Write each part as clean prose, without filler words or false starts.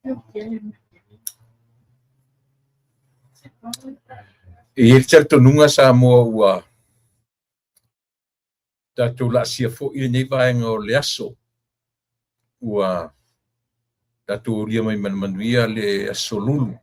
E i ai le talitonuga Samoa ua tatou laasia foi lenei vaega o le aso, ua tatou aulia mai ma le manuia le aso Lulu.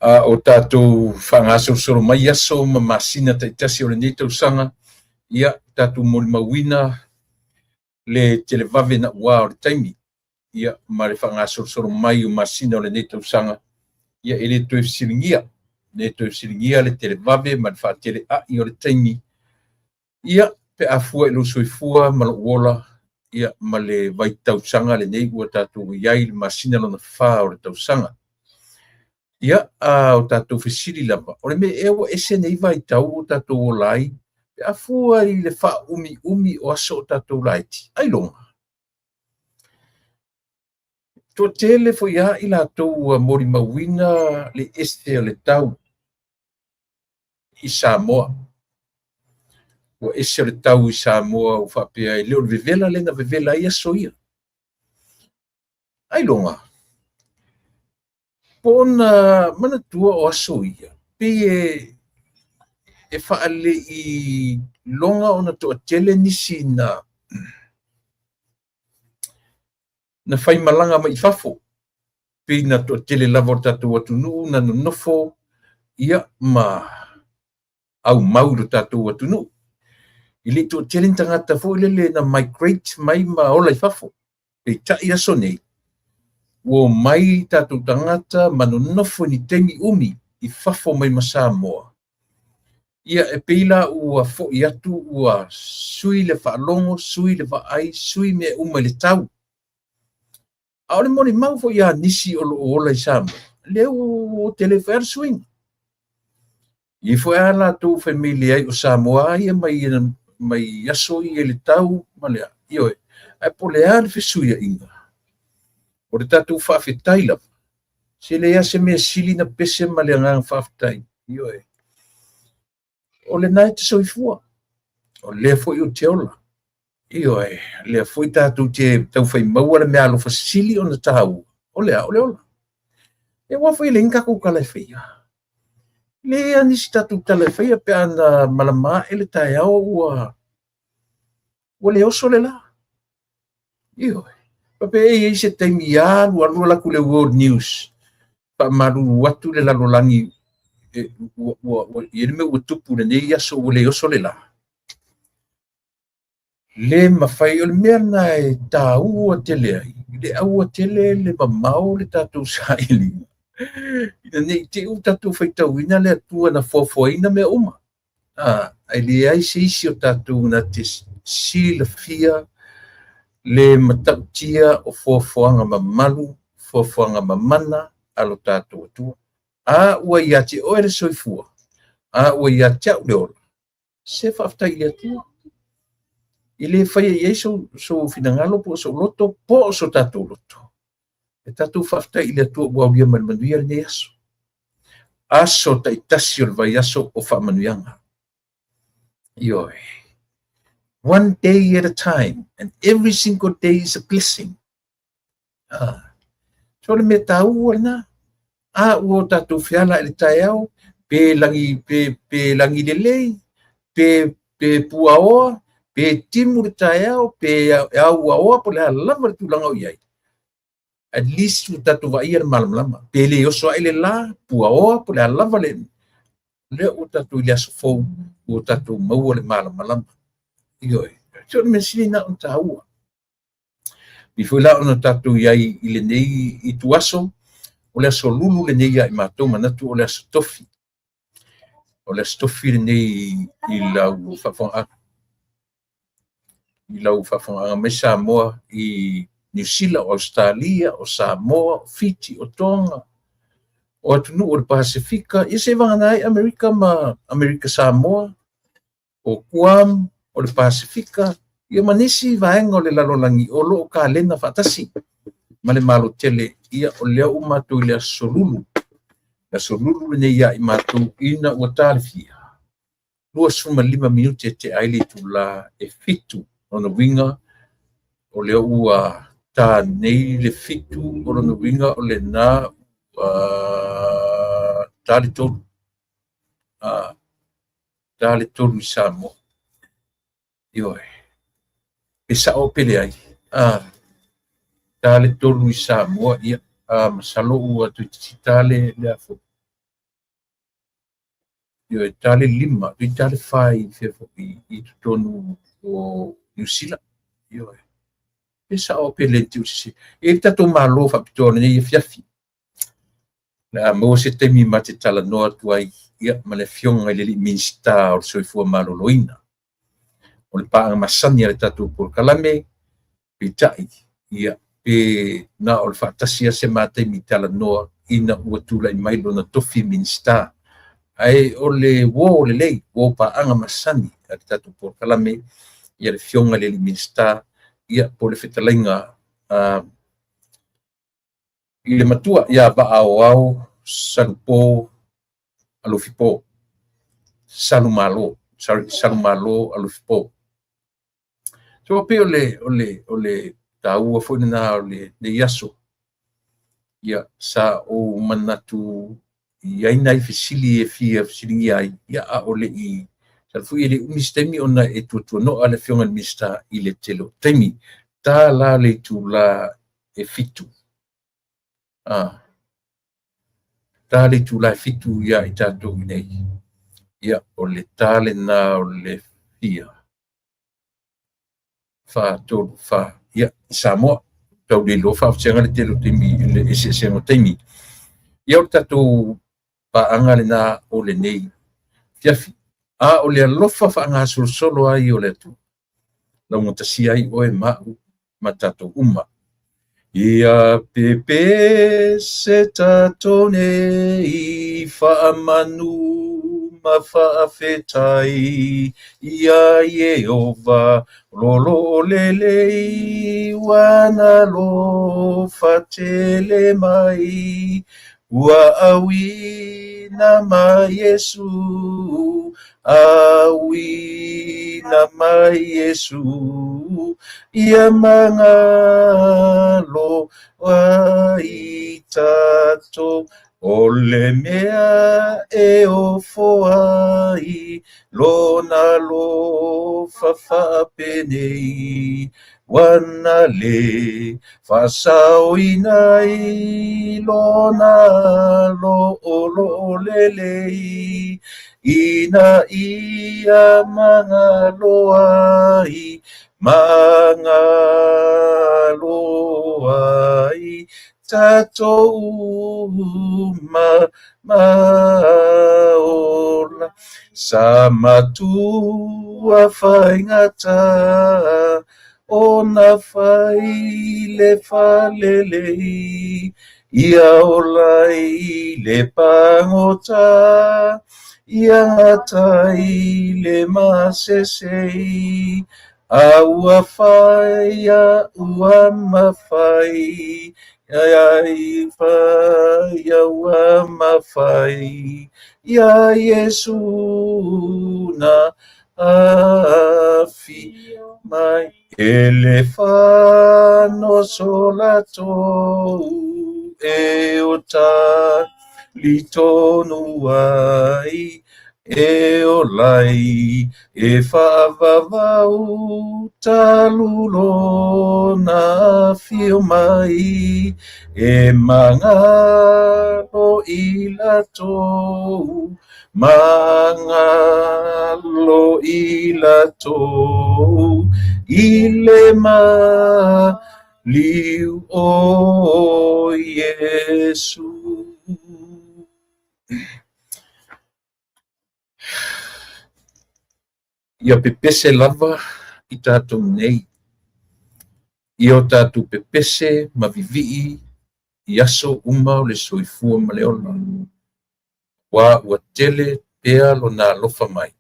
A o tatou faagasolosolo mai aso ma masina taitasi o lenei tausaga, ia tatou molimauina le televave naua o le taimi, ia ma le faagasolosolo mai o masina o lenei tausaga, ia e le toe fesiligia, le toe fesiligia le televave ma le faateleai o le taimi, ia pe a fua i lou soifua ma lou ola, ia ma le vaitausaga lenei ua tatou i ai i le masina lona fa o le tausaga. Ia, a o tatou fesili lava, o le mea ea ua ese nei vaitau ua tatou ola ai pe a fua i le faaumiumi o aso o tatou laiti? Ailoga. Toatele foi lava i latou ua molimauina le ese o le tau i Samoa. Ua ese o le tau i Samoa ua faapea e le o le vevela lea na vevela ai aso ia. Ailoga. Po o na manatua o aso ia, pei e faaleiloga ona toatele nisi na faimalaga mai i fafo, pei na toatele lava o le tatou atunuu na nonofo ia ma aumau i lo tatou atunuu. E le i toatele ni tagata foi lele na migrate mai ma ola i fafo. Peitai aso nei, ua omai tatou tagata ma nonofo i ni taimi umi i fafo mai ma Samoa. Ia, e pei la ua foi atu ua sui le faalogo, sui le vaai, sui mea uma i le tau. A o le molimau foi a nisi o lo o ola i Samoa, lea ua tele foi lava le suiga. E i ai foi lava latou fai mai leai o Samoa lava ia mai, mai aso ia i le tau ma le a. Ioe, ae po o le a le fesuiaiga, o le tatou faafetai lava, se leai lava se mea sili na pese ma le agaga faafetai. Ioe. O lena e te soifua, o lea foi ou te ola. Ioe, lea foi tatou te taufai maua le meaalofa sili ona taua, o le a? O le ola. E aua foi e leai ni tatou tala e faia. Leai lava nisi tatou tala e faia pe a na malama ae le taeao ua ua le oso le la. Ioe. Faapea e i ai se taimi alu alu alu atu le World News faamalulu atu le lalolagi e, ua, ua, ua, i ai le mea ua tupu lenei aso ua le oso le la. Le mafai, o le mea lena e taua tele ai, le aua tele le mamao le tatou sailiga, ina ne i te i ua tatou faitauina le Atua na foafoaina mea uma, a, ae leai se isi o tatou na te silafia le matautia o foafoaga mamalu, foafoaga mamana a lo tatou Atua. A ua ia te oe le soifua, a ua ia te au le ola, se faafetai i le Atua. E le faia i ai sou, sou finagalo po o sou loto po o so tatou loto. E tatou faafetai i le Atua ua aulia mai le manuia lenei aso. Aso taitasi o le vaiaso o faamanuiaga. Ioe. One day at a time, and every single day is a blessing. Ah. So le mea taua lena. A ua o tatou feala i le taeao, pe lagi, pe, pe lagi lelei, pe, pe puaoa, pe timu le taeao, pe auaoa, po o le a lava le tulaga o i ai. At least ua tatou vaaia le malamalama. Pe le oso ae le la, puaoa, po o le a lava le, lea ua tatou i le aso fou, ua tatou maua le malamalama. Ioe. So le mea sili lena ona taua. Pei foi la ona tatou i ai i lenei ituaso, o le aso Lulu lenei ia i matou manatu o le aso Tofi. O le aso Tofi lenei i lau faafofogaaga i lau faafofogaaga mai Samoa i Niu Sila, o Ausetalia, o Samoa, o Fiti, o Tonga, o atunuu o le Pasefika, ia seivagana ai Amerika ma Amerika Samoa, o Guam, o le Pasefika, ia ma nisi vaega o le lalolagi o lo o kalena faatasi ma le Malo tele. Ia, o lea ua matou i le aso Lulu, le aso Lulu lenei ia i matou ina ua ta le fia 25 minute e tea ai le itula e 7. Lona uiga o lea ua ta nei le 7, o lona uiga o lena ua ta le 3. Ta le 3 i Samoa. Ioe. Pe sao pe leai. Ta le 3 i Samoa, ia, masalo ua toeitiiti ta le afo. Ioe, ta le 5, toeitiiti ta le 4 i fea foi i totonu o Niu Sila. Ioe. Pe sao pe le tiu sisi. E le tatou malo faapitoa lenei afiafi. Le a maua se taimi ma te talanoa atu ai, ia, ma le afioga i le alii Minisita o le Soifua Maloloina. O le paaga masani a le tatou polokalame, peitai, ia, pe na o le faatasi lava se ma taimi talanoa ina ua tulai mai lona tofi Minisita. Ae o le uo lelei, uo paaga masani a le tatou polokalame, ia le afioga i le alii Minisita, ia, po o le fetalaiga i le matua ia Vaaoao Salupo Alofipo. Salumalo, sorry, Salumalo Alofipo. So pei o le taua foi lena o lenei aso. Ia, sa ou manatu i ai nai fesili e fia fesiligia ai, ia, a o le i sala foi e le umi se taimi ona e tuatuanoa le afioga i le Minisita i le tele o taimi. Ta la le itula e 7. Ta le itula e 7 ia i tatou i nei. Ia, o le ta lena o le fia 4, 3, 4. Ia, i Samoa. Tau le iloa faafesega le tele o taimi, le eseesega o taimi. Ia, o le tatou paaga lena o lenei afiafi. A o le alofa faagasolosolo ai o le Atua, laugatasia ai oe ma'u ma tatou uma. Ia pepese tatou nei faamanu ma faafetai ia Ieova lolo lelei wana alofa tele mai. Ua auina mai Iesu, auina mai Iesu, ia magalo ai tatou. O le mea e ofo ai lona alofa faapenei, wana le faasaoina ai lona lo'olo'o lelei, ina ia magalo ai, magalo ai tatou uma maola. Sa matua faigata ona fai le falelei, ia ola i le pagota, ia gata i le masesei, a ua fai a ua mafai, ai fai a ua mafai, ia Iesu na afi mai. E le fanoso latou e o ta litonu ai, e olai e faavavau talulo na afio mai, e magalo i latou, magalo i latou, i le maliu o Iesu. Ia pepese lava i tatou nei. Ia o tatou pepese ma vivii i aso uma o le soifua ma le ola. Ua ua tele pea lona alofa mai.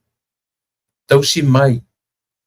Tausi mai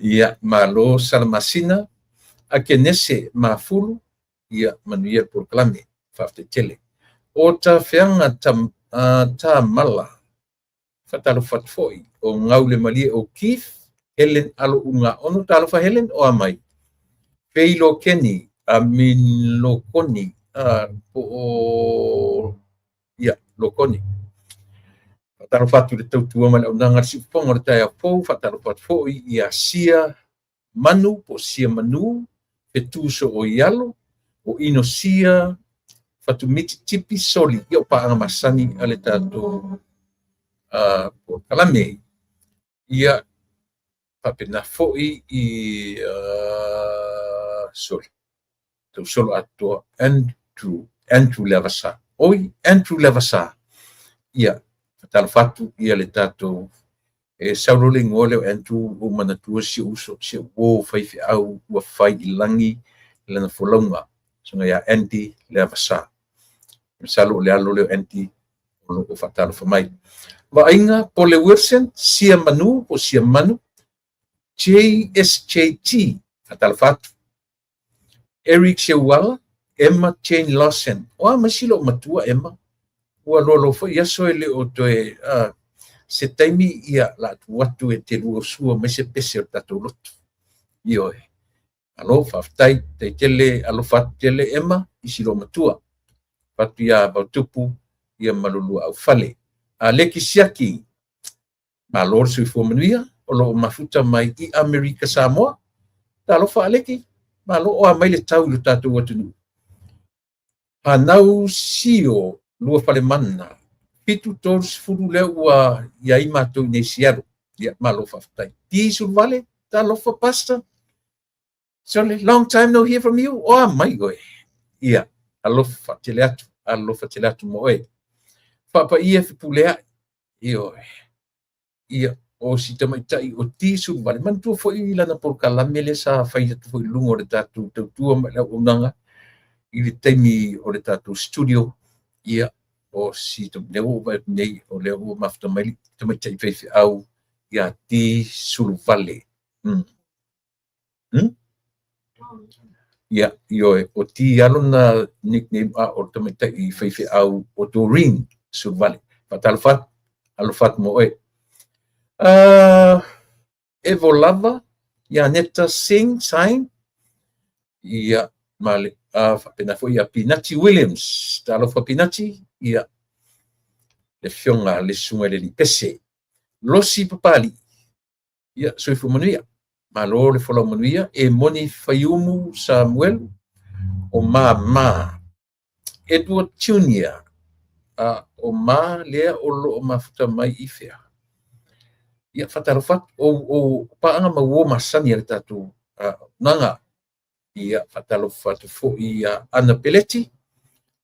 Ia, malo Salamasina, Akenese Mafulu, ia manuia le polokalame. Faafetai tele. O Tafeaga Tamala, faatalofa atu foi, o Gaulemalie o Keith, Helen Alo Ugaono, talofa Helen, o a mai. Fei Lokeni, Amin Lokoni, po o, ia, Lokoni. Faatalofa atu i le tautua ma le auaunaga a le Siufofoga o le taeao fou, faatalofa atu foi ia Sia Manu po o Sia Manu, Fetu Sooialo, o Inosia Fatumiti Tipi Soli, ia o paaga masani a le tatou polokalame. Ia faapena foi i sorry, tausolo atoa Andrew, Andrew Leavasa. Oi, Andrew Leavasa. Ia, faatalofa atu ia le tatou e sau loa le igoa lea o Andrew ua ou manatua si ou uso, si ou uo faifeau ua fai i lagi lana folauga, susuga ia Andy Leavasa. Masalo o le alo lea o Andy o lo o faatalofa mai. Vaaiga Pole Wilson, Sia Manu po o Sia Manu, JSJT, faatalofa atu. Eric Seuala, Emma Jane Lawson. O a mai si loomatua Emma? Ua loaloa foi aso e le o toe se taimi ia la atu atu e te lua sua mai se pese o le tatou lotu. Ioe. Malo, faafetai, tai tele alofa atu tele Emma i si loomatua. Fatu ia Vautupu ia Malulua Aufale. A Leki Siaki, malo le soifua manuia, o lo o mafuta mai i Amerika Samoa. Talofa Aleki, malo o a mai le tau i lo tatou atunuu. Hanau Sio Luafalemana, 7:30 lea ua i ai matou i nei Seattle. Ia, malo faafetai. Ti Suluvale, talofa Pastor. Sorry, long time no hear from you. O a mai oe. Ia, alofa tele atu, alofa tele atu mo oe. Faapaia Fepuleai. Ioe. Ia, o si tamaitai o Ti Suluvale. Manatua foi lana polokalame lea sa fai atu foi i luga o le tatou tautua ma le auaunaga i le taimi o le tatou studio. Ia, o si lea ua ou vaai atu nei, o lea ua mafuta mai le tamaitai faifeau ia Ti Suluvale. Ia, ioe, o Ti lava lona nickname a o le tamaitai faifeau o Doreen Suluvale. Faatalofa atu, alofa atu mo oe. Evo lava, ia Neta Singh Sign, ia, ma le, faapena foi ia Pinati Williams. Talofa Pinati, ia, le afioga le susuga i le alii pese. Losi Papali, ia, soifua manuia. Malo le folau manuia. E moni Faiumu Samuelu, o Mama Edward Junior, a o ma lea o lo o mafuta mai i fea. Ia, faatalofa atu, o paaga ma uo masani a le tatou naga. Ia, faatalofa atu foi ia Ana Peleti,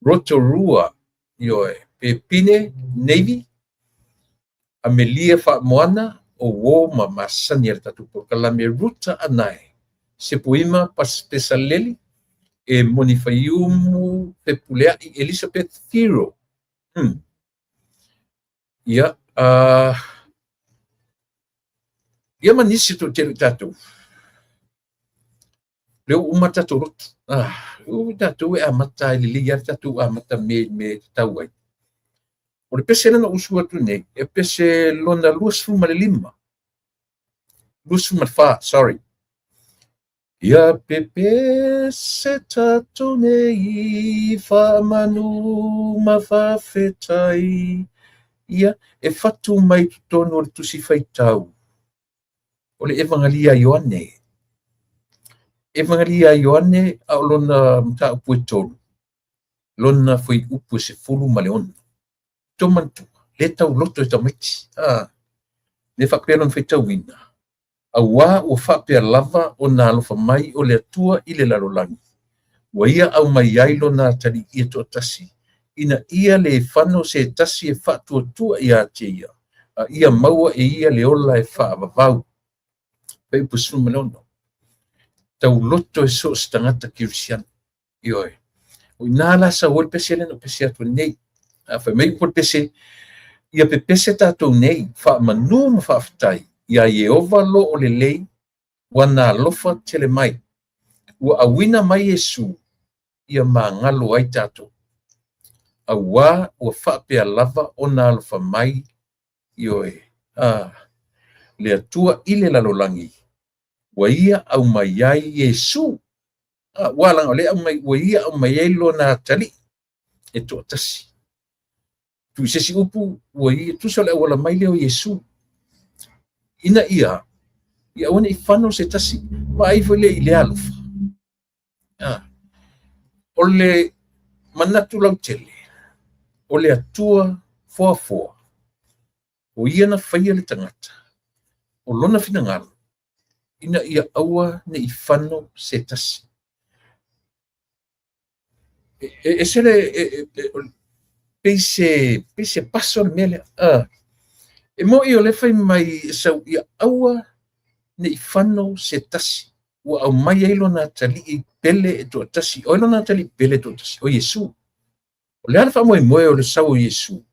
Rotorua, ioe, Pepine Navy, Amelia Faamoana, o uo ma masani a le tatou polokalame Ruta Anae, Sepuima Pesaleli, e moni Faiumu Fepuleai Elizabeth Firo. Ia, ia ma nisi o toatele o tatou. Lea ua uma tatou lotu. Ua tatou e amata ai lelei lava le tatou amata me me tatau ai. O le pese lea na ou usu atu nei, e pese lona 25, 24, sorry. Ia pepese tatou nei faamanu ma faafetai. Ia, e fatu mai totonu o le tusi faitau o le Evangelia a Ioane. Evangelia a Ioane a o lona mataupu e 3, lona fuaiupu e 16. Tou manatua, le tauloto e tamaiti. Le faapea lona faitauina, auā ua faapea lava ona alofa mai o le Atua i le lalolagi, ua ia aumai ai lona atalii ia toatasi, ina ia le fano se tasi e faatuatua ia te ia, a ia maua e ia le ola e faavavau. Fuaiupu 16. Tauloto e so o se tagata kerisiano. Ioe. O i nā la sau ai le pese lea na ou pese atu nei. A fai mai upu o le pese, Ia pepese tatou nei, faamanu ma faafetai iā Ieova lo o lelei, ua na alofa tele mai. Ua auina mai Iesu ia magalo ai tatou. Auā ua faapea lava ona alofa mai, ioe, a, le Atua i le lalolagi, ua ia aumai ai Iesu, a, ua leaga o lea e aumai, ua ia aumai ai lona atalii e toatasi. Tuu i se isi upu, ua ia, tusa o le auala mai lea o Iesu, ina ia, ia aua ne i fano se tasi, vaai foi lea i le alofa. A, o le manatu lautele, o le Atua foafoa, o ia na faia le tagata, o lona finagalo, ina ia aua ne i fano se tasi. E ese le pei se pei se paso le mea lea. E moni o lea e fai mai e sau ia aua ne i fano se tasi ua aumai ai lona atalii pele e toatasi. O ai lona atalii pele e toatasi? O Iesu. O le a le faamoemoe o le sau o Iesu?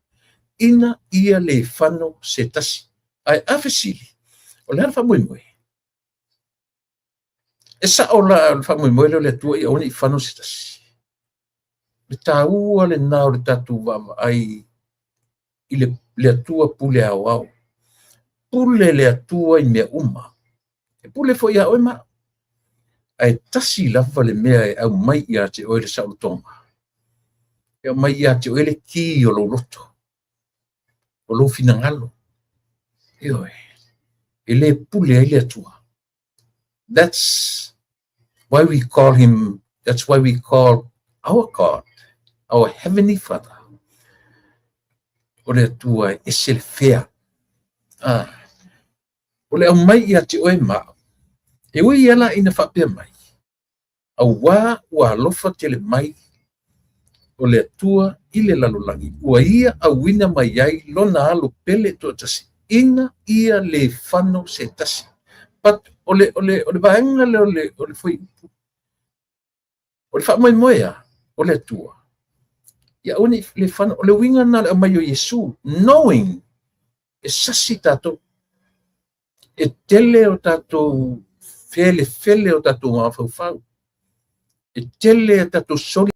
Ina ia le fano se tasi. Ae a fesili, o le a le faamoemoe? E sao la o le faamoemoe lea o le Atua ia aua ne i fano se tasi. Le taua lena o le tatou vaavaai i le, le Atua pule aoao. Pule le Atua i mea uma. E pule foi ia oe ma au. Ae tasi lava le mea e aumai ia te oe le saolotoga. E aumai ia te oe le ki o lou loto, o lou finagalo. Ioe, e le pule ai le Atua. That's why we call him, that's why we call our God, our Heavenly Father. O le Atua e ese le fea. Ah, o le aumai ia te oe ma au. E ui ia la ina faapea mai, Auā ua alofa tele mai o le Atua i le lalolagi, ua ia auina mai ai lona alo pele toatasi, ina ia le fano se tasi. But o le, o le, o le vaega lea o le, o le fuaiupu, o le faamoemoe a o le Atua, ia aua ne i le fano, o le uiga lena o le aumai o Iesu, knowing e sasi tatou. E tele o tatou felefele o tatou mafaufau. E tele a tatou soli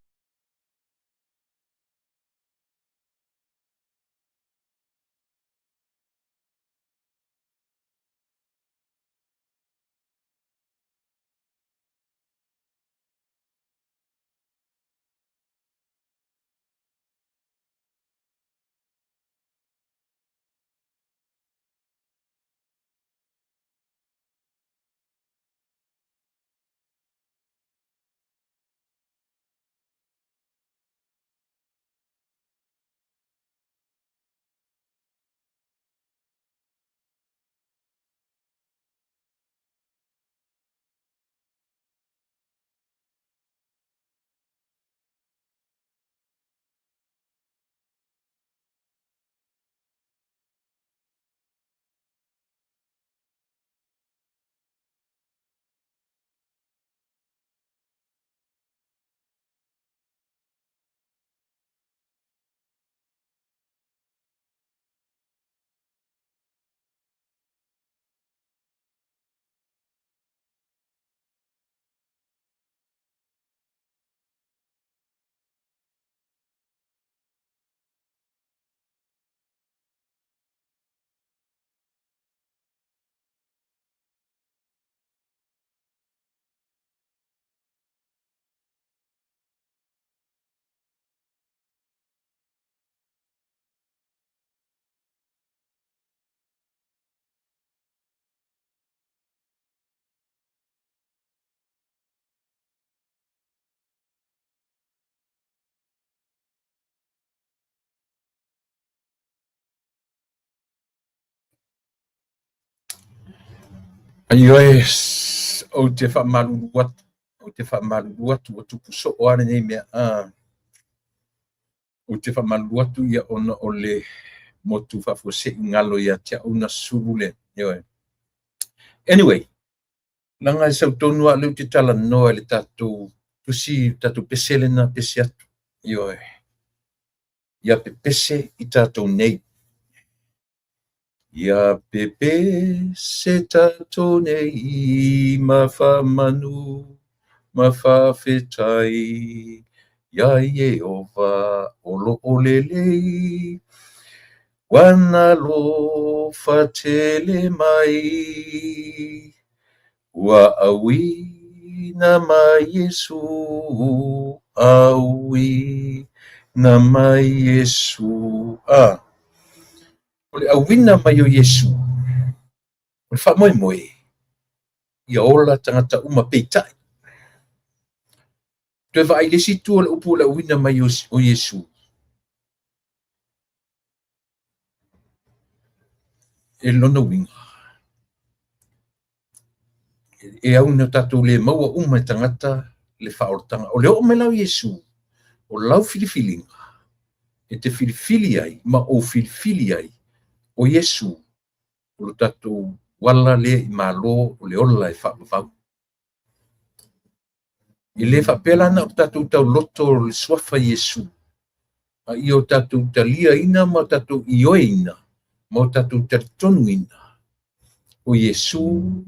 Ioe, ou te faamalulu atu, ou te faamalulu atu, ua tupu soo lava lenei mea. Ou te faamalulu atu ia ona o le motu faafuasei galo ia te au na sulu le. Ioe. Anyway, leaga e sau tonu lava o lea ou te talanoa i le tatou tusi, le tatou pese lea na pese atu. Ioe. Ia pepese i tatou nei. Ia pepese tatou nei ma faamanu ma faafetai iā Ieova o lo o lelei, ua na alofa tele mai. Ua auina mai Iesū, auina mai Iesū. A, o le auina mai o Iesū, o le faamoemoe, ia ola tagata uma peitai. Toe vaai i le isi itu o le upu o le auina mai o Iesū. E lona uiga, e au ina tatou le maua uma e tagata le faaolataga. O le oo mai la o Iesū, o lau filifiliga, e te filifili ai ma ou filifili ai, o Iesū, o lo tatou ala lea i malo o le ola e faavavau. E le faapea la na o tatou tauloto o le suafa Iesū, a ia o tatou taliaina ma o tatou ioeina ma o tatou talitonuina o Iesū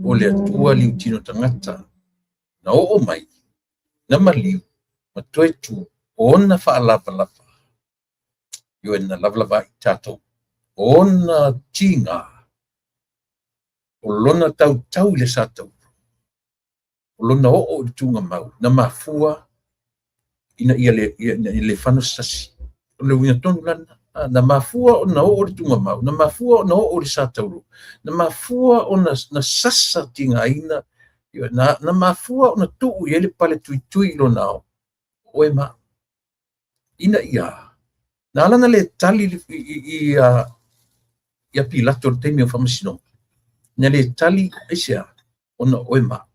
o le Atua liutino tagata na oo mai, na maliu, ma toe tu o ona faalavalava. Ioe na lavalava ai tatou. O ona tiga, o lona tautau i le sa taula, o lona oo i le tugamau, na mafua ina ia le, ina ia le fano se tasi. O le uiga tonu la lena. Na mafua ona oo i le tugamau, na mafua ona oo i le sa tauro, na mafua ona na sasa tigaina, na mafua ona tuu i ai le pale tuitui i lona ao, o oe ma au. Ina ia, na ala ona le tali ia Pilato i le taimi o faamasinoga. Na le tali aisea? Ona o oe ma au.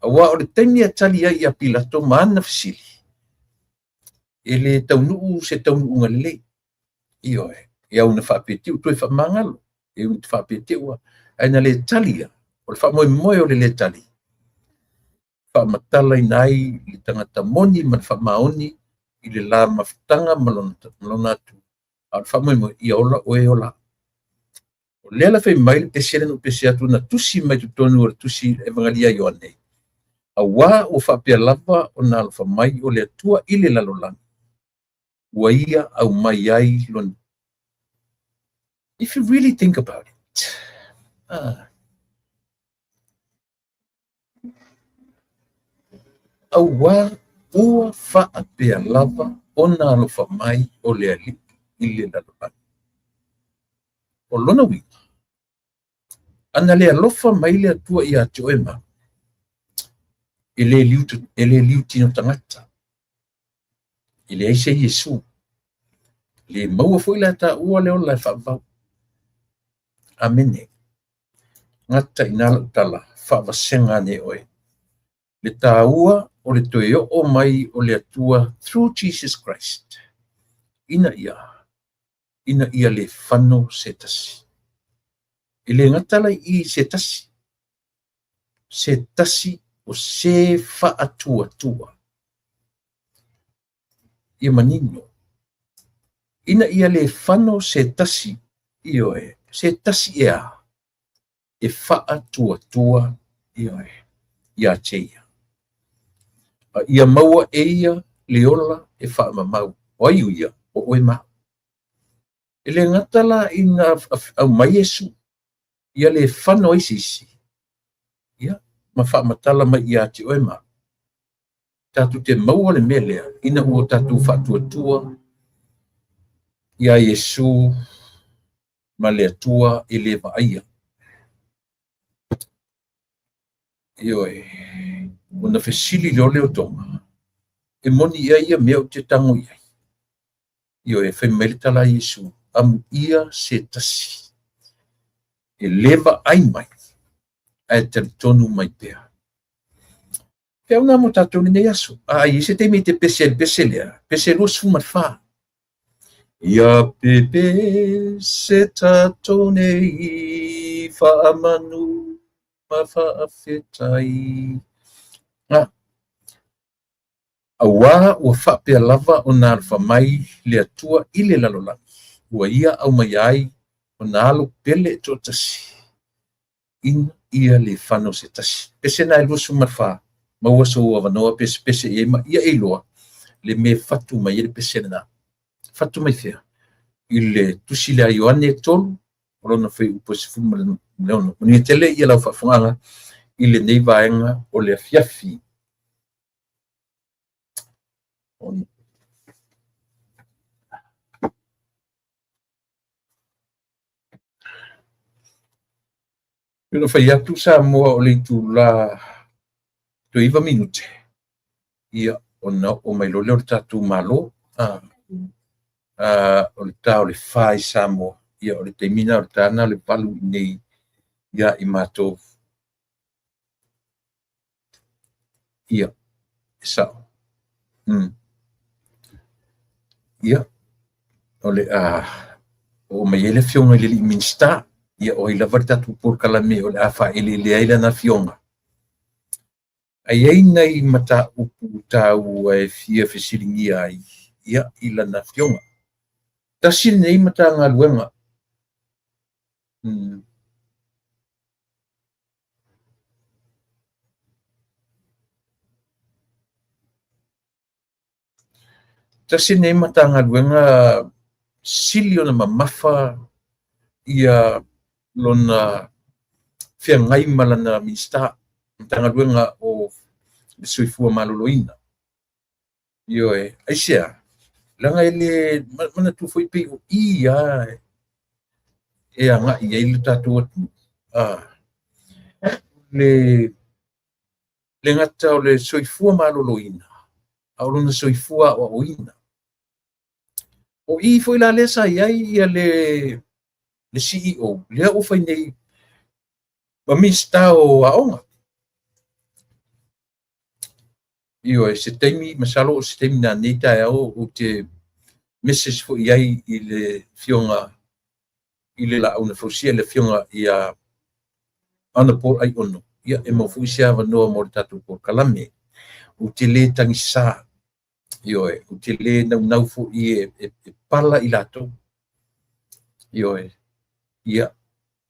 Aua o le taimi e tali ai ia Pilato ma ana fesili, e le taunuu se taunuuga lelei. Ioe, e au ina faapea te i ua toe faamagalo, e au ina faapea te i ua, ae na le tali ia, o le faamoemoe o le le tali, faamatalaina ai le tagata moni ma le faamaoni i le la mafutaga ma lona atu, a o le faamoemoe, ia ola oe ola au. O lea la fai mai le pese lea na ou pese atu na tusi mai totonu o le tusi Evangelia a Ioane, auā ua faapea lava ona alofa mai o le Atua i le lalolagi, ua ia aumai ai lona. If you really think about it, auā ua faapea lava ona alofa mai o le Alii i le lalolagi. O lona uiga, ana le alofa mai le Atua ia te oe ma au, e le liu, e le liu tino tagata, e leai se Iesu, le maua foi la taua le ola e faavavau. Amene. Gata i ina lau tala, faavasega ane oe. Le tāua o le toe oo mai o le Atua through Jesus Christ, ina ia, ina ia le fano se tasi. E le gata la i i se tasi, se tasi o se faatuatua. Ia manino. Ina ia le fano se tasi, ioe, se tasi ea, e faatuatua, ioe, ia te ia. A ia maua e ia le ola e faamamau. O ai o ia? O oe ma au. E le gata la ina aumai Iesu, ia le fano ai se isi, ia, ma faamatala mai ia te oe ma au. Tatou te maua le mea lea ina ua tatou faatuatua ia Iesu ma le Atua e le vaaia. Ioe, ona fesili lea o le o Toma, e moni ea ia mea ou te tago i ai? Ioe, fai mai le tala a Iesu, amuia se tasi, e le vaai mai, ae talitonu mai pea. Feau na mo tatou lenei aso. A i ai se taimi e te pese ai le pese lea, pese 24. Ia pepese tatou nei faamanu ma faafetai. A, auā ua faapea lava ona alofa mai le Atua i le lalolagi, ua ia aumai ai Ona alo pele e toatasi, ina ia le fano se tasi. Pese na e 24, maua sou avanoa pesepese i ai ma ia e iloa le mea e fatu mai ai le pese lena. Fatu mai fea? I le tusi lea a Ioane 3, o lona fuaiupu e 16. Manuia tele ia lau faafofogaaga i lenei vaega o le afiafi. E pei ona fai atu Samoa o le itula toe 9 minute, ia, ona oo mai loa lea o le tatou Malo, o le ta o le 4 i Samoa, ia o le taimi lena o le ta lena o le 8 i inei ia i matou. Ia, e sao. Ia, o le a oo mai ai le afioga i le alii Minisita. Ia, o ai lava le tatou polokalame o le a faaeleelea ai lana afioga. Ae i ai nai mataupu taua e fia fesiligia ai ia i lana afioga. Tasi lenei Matagaluega. Tasi lenei Matagaluega sili ona mamafa ia lona feagai ma lana Minisita, Matagaluega o le Soifua Maloloina. Ioe, aisea? Leaga e le manatua foi pei o i lava e agai i ai le tatou atunuu. Le le gata o le soifua maloloina, a o lona soifua aoaoina. O i foi la lea sa i ai ia le CEO, lea ua fai nei ma Minisita o Aoga. Ioe, se taimi, masalo o se taimi nanei taeao ou te message foi i ai i le afioga i le Laau na Fausia, le afioga ia Honourable Aiono, ia e maua foi se avanoa mo le tatou polokalame. Ou te le tagisa, ioe, ou te le naunau foi e pala i latou. Ioe, ia,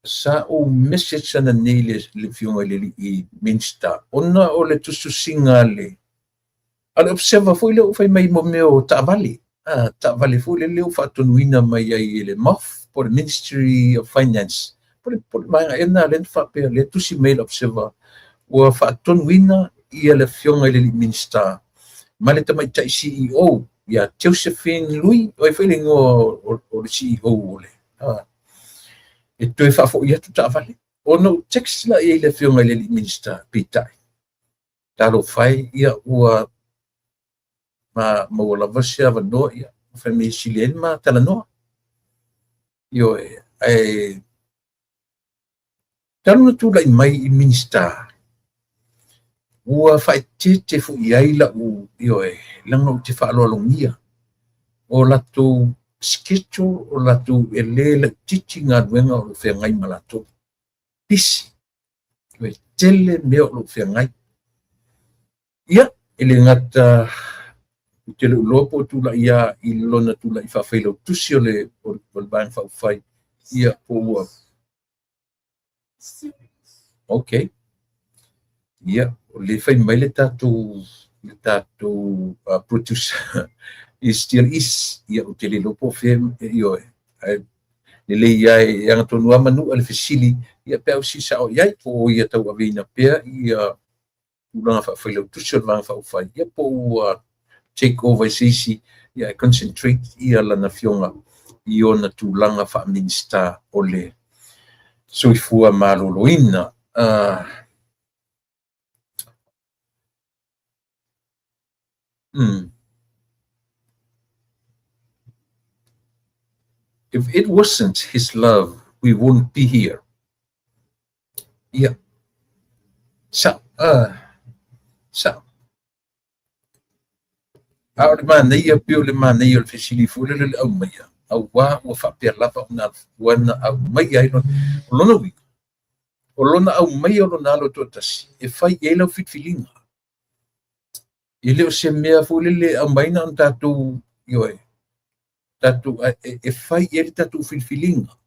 sa ou message ananei i le afioga i le alii Minisita, ona o le tusitusiga a le a le Observer foi lea ua fai mai mo mea o taavale, taavale foi lea ua faatonuina mai ai e le MOF po o le Ministry of Finance, po o le vaega ea lena lea na faapea, lea tusi mai le Observer ua faatonuina ia le afioga i le alii Minisita ma le tamaitai CEO ia Josephine Lui, o ai foi le igoa o le CEO o le e toe faafoi atu taavale. Ona ou text la i ai le afioga i le alii Minisita, peitai, talofa e, ia ua ma maua lava se avanoa, ia, fai mai e sili ai le ma talanoa. Ioe, ae talu ona tulai mai i Minisita, ua faaeteete foi i ai lau, ioe, leaga ou te faaaloalogia o latou schedule, o latou e le laitiiti galuega o lo o feagai ma latou. Busy. Ioe, tele mea o lo o feagai. Ia, e le gata ou te le o iloa po o tulai lava i lona tulai faafailautusi o le Vaega Faaupufai, ia, po ua... Ok. Ia, o lea e fai mai le tatou producer is still is. Ia, ou te le iloa po o fea, ioe. Ae lelei lava e agatonu lava Manua le fesili, ia pe a ua siisao i ai, po o ia tauaveina pea ia tulaga faafailautusi o le Vaega Faaupufai, ia po ua take over e se isi, ia e concentrate ia lana afioga i ona tulaga faa-Minisita o le Soifua Maloloina. If it wasn't his love, we wouldn't be here. Ia. Sa, sa. A o le manaia, pei o le manaia o le fesili foi lele le aumaia, auā ua faapea lava ona ua na aumaia ai lona, o lona uiga, o lona aumaia o lona alo e toatasi, e fai i ai lau filifiliga. E le o se mea foi lele e aumai na ona tatou, ioe, tatou, e fai i ai le tatou filifiliga.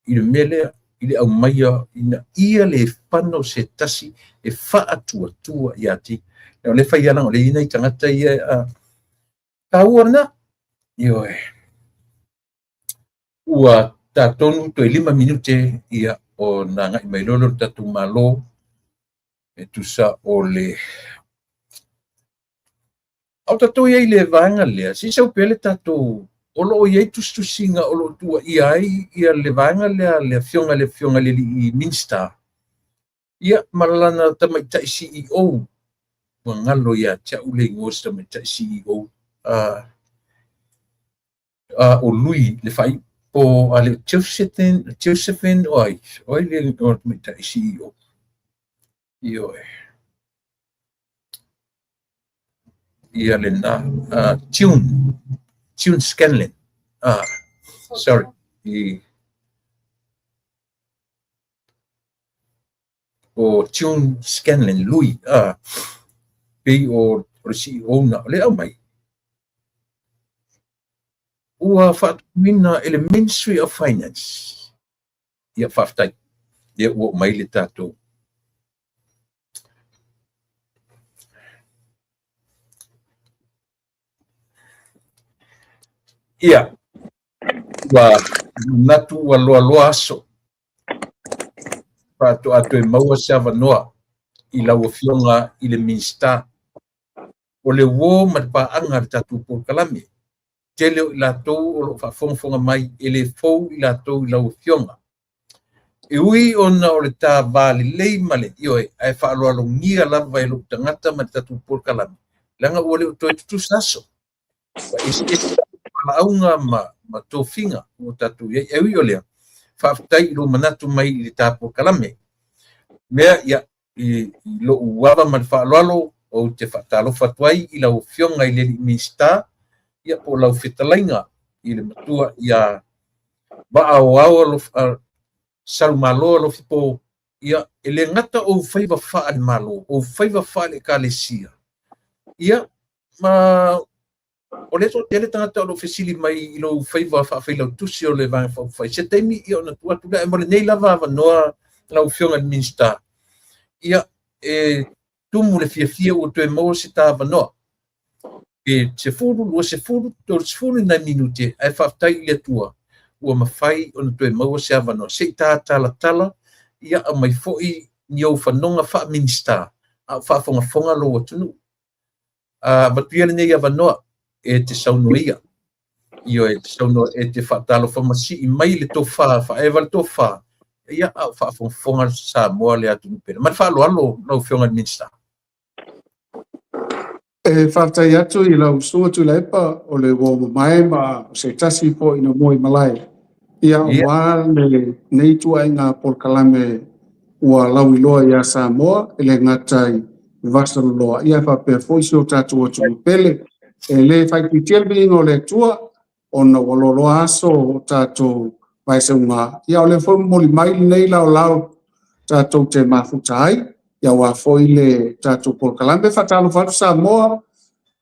i le mea lea i le aumaia ina ia le fano se tasi e faatuatua ia te ia. O le fai ala o le ina i tagata ia a taua lena. Ioe. Ua tatonu toe 5 minute ia o na ngai mai lolo le tatou Malo e tusa o le au tatou iai le vaega lea se i sau pea le tatou o loo iai tusitusiga o loo tuuaia ai ia le vaega lea le afioga le alii Minista ia ma lana tamaitai CEO. Ua galo ia te au le igoa o se tamaitai CEO o Lui le fai po a le Josephine o ai o ai le igoa o le tamaitai CEO. Ioe. Ia lena June Scanlon. Sorry. O June Scanlon Lui pei o le CEO na o le aumai ua faatuina e le Ministry of Finance. Ia faafetai ia ua mai le tatou ia ua manatu ua loaloa aso faatoa toe maua se avanoa i lau afioga i le Minista o le uo ma le paaga a le tatou polokalame. Tele o i latou o loo faafogafoga mai e le fou i latou i lau afioga. E ui ona o le ta va lelei ma le ioe, ae faaaloalogia lava e lou tagata ma le tatou polokalame, leaga ua le o toe tutusa aso. Ua eseese valaauga ma tofiga ua tatou iai. E ui o lea, faafetai i lou manatu mai i le ta polokalame. Mea ia i lou ava ma le faaaloalo, ou te faatalofa atu ai i lau afioga i le alii Minista, ia po o lau fetalaiga i le matua ia Vaaoao Salumalo Alofipo, ia e le gata ou faiva faale-Malo, ou faiva faale-Ekalesia, ia ma o le toatele tagata o loo fesili mai i lou faiva faafailautusi o le Vaega Faaupufai. Se taimi ia ona tuu atu lea, mo lenei lava avanoa lau afioga i le Minista, ia e tumu le fiafia ua toe maua se ta avanoa. E 10, 20, 30 nai minute, ae faafetai i le Atua ua mafai ona toe maua se avanoa. Se i ta talatala, ia aumai foi ni ou fanoga faa-Minista, a o faafogafoga lou atunuu. Avatu ia lenei avanoa e te saunoa ia. Ioe, e te saunoa e te faatalofa ma sii mai le tofa, faaeva le tofa, ia a o faafogafoga Samoa le atunuu pele. Ma le faaaloalo lau afioga i le Minista. E faafetai atu i lau susuga Tuilaepa o le uo mamae ma o se tasi foi na moe malae. Ia aua lenei ituaiga polokalame ua lauiloa ia Samoa e le gata i Vasaloloa, ia faapea foi si o tatou atunuu pele. E le faaitiitia le viiga o le Atua ona ua loaloa aso o tatou vaesauga. Ia o lea foi momoli mai lenei laolao tatou te mafuta ai, ia aua foi le tatou polokalame. Faatalofa atu Samoa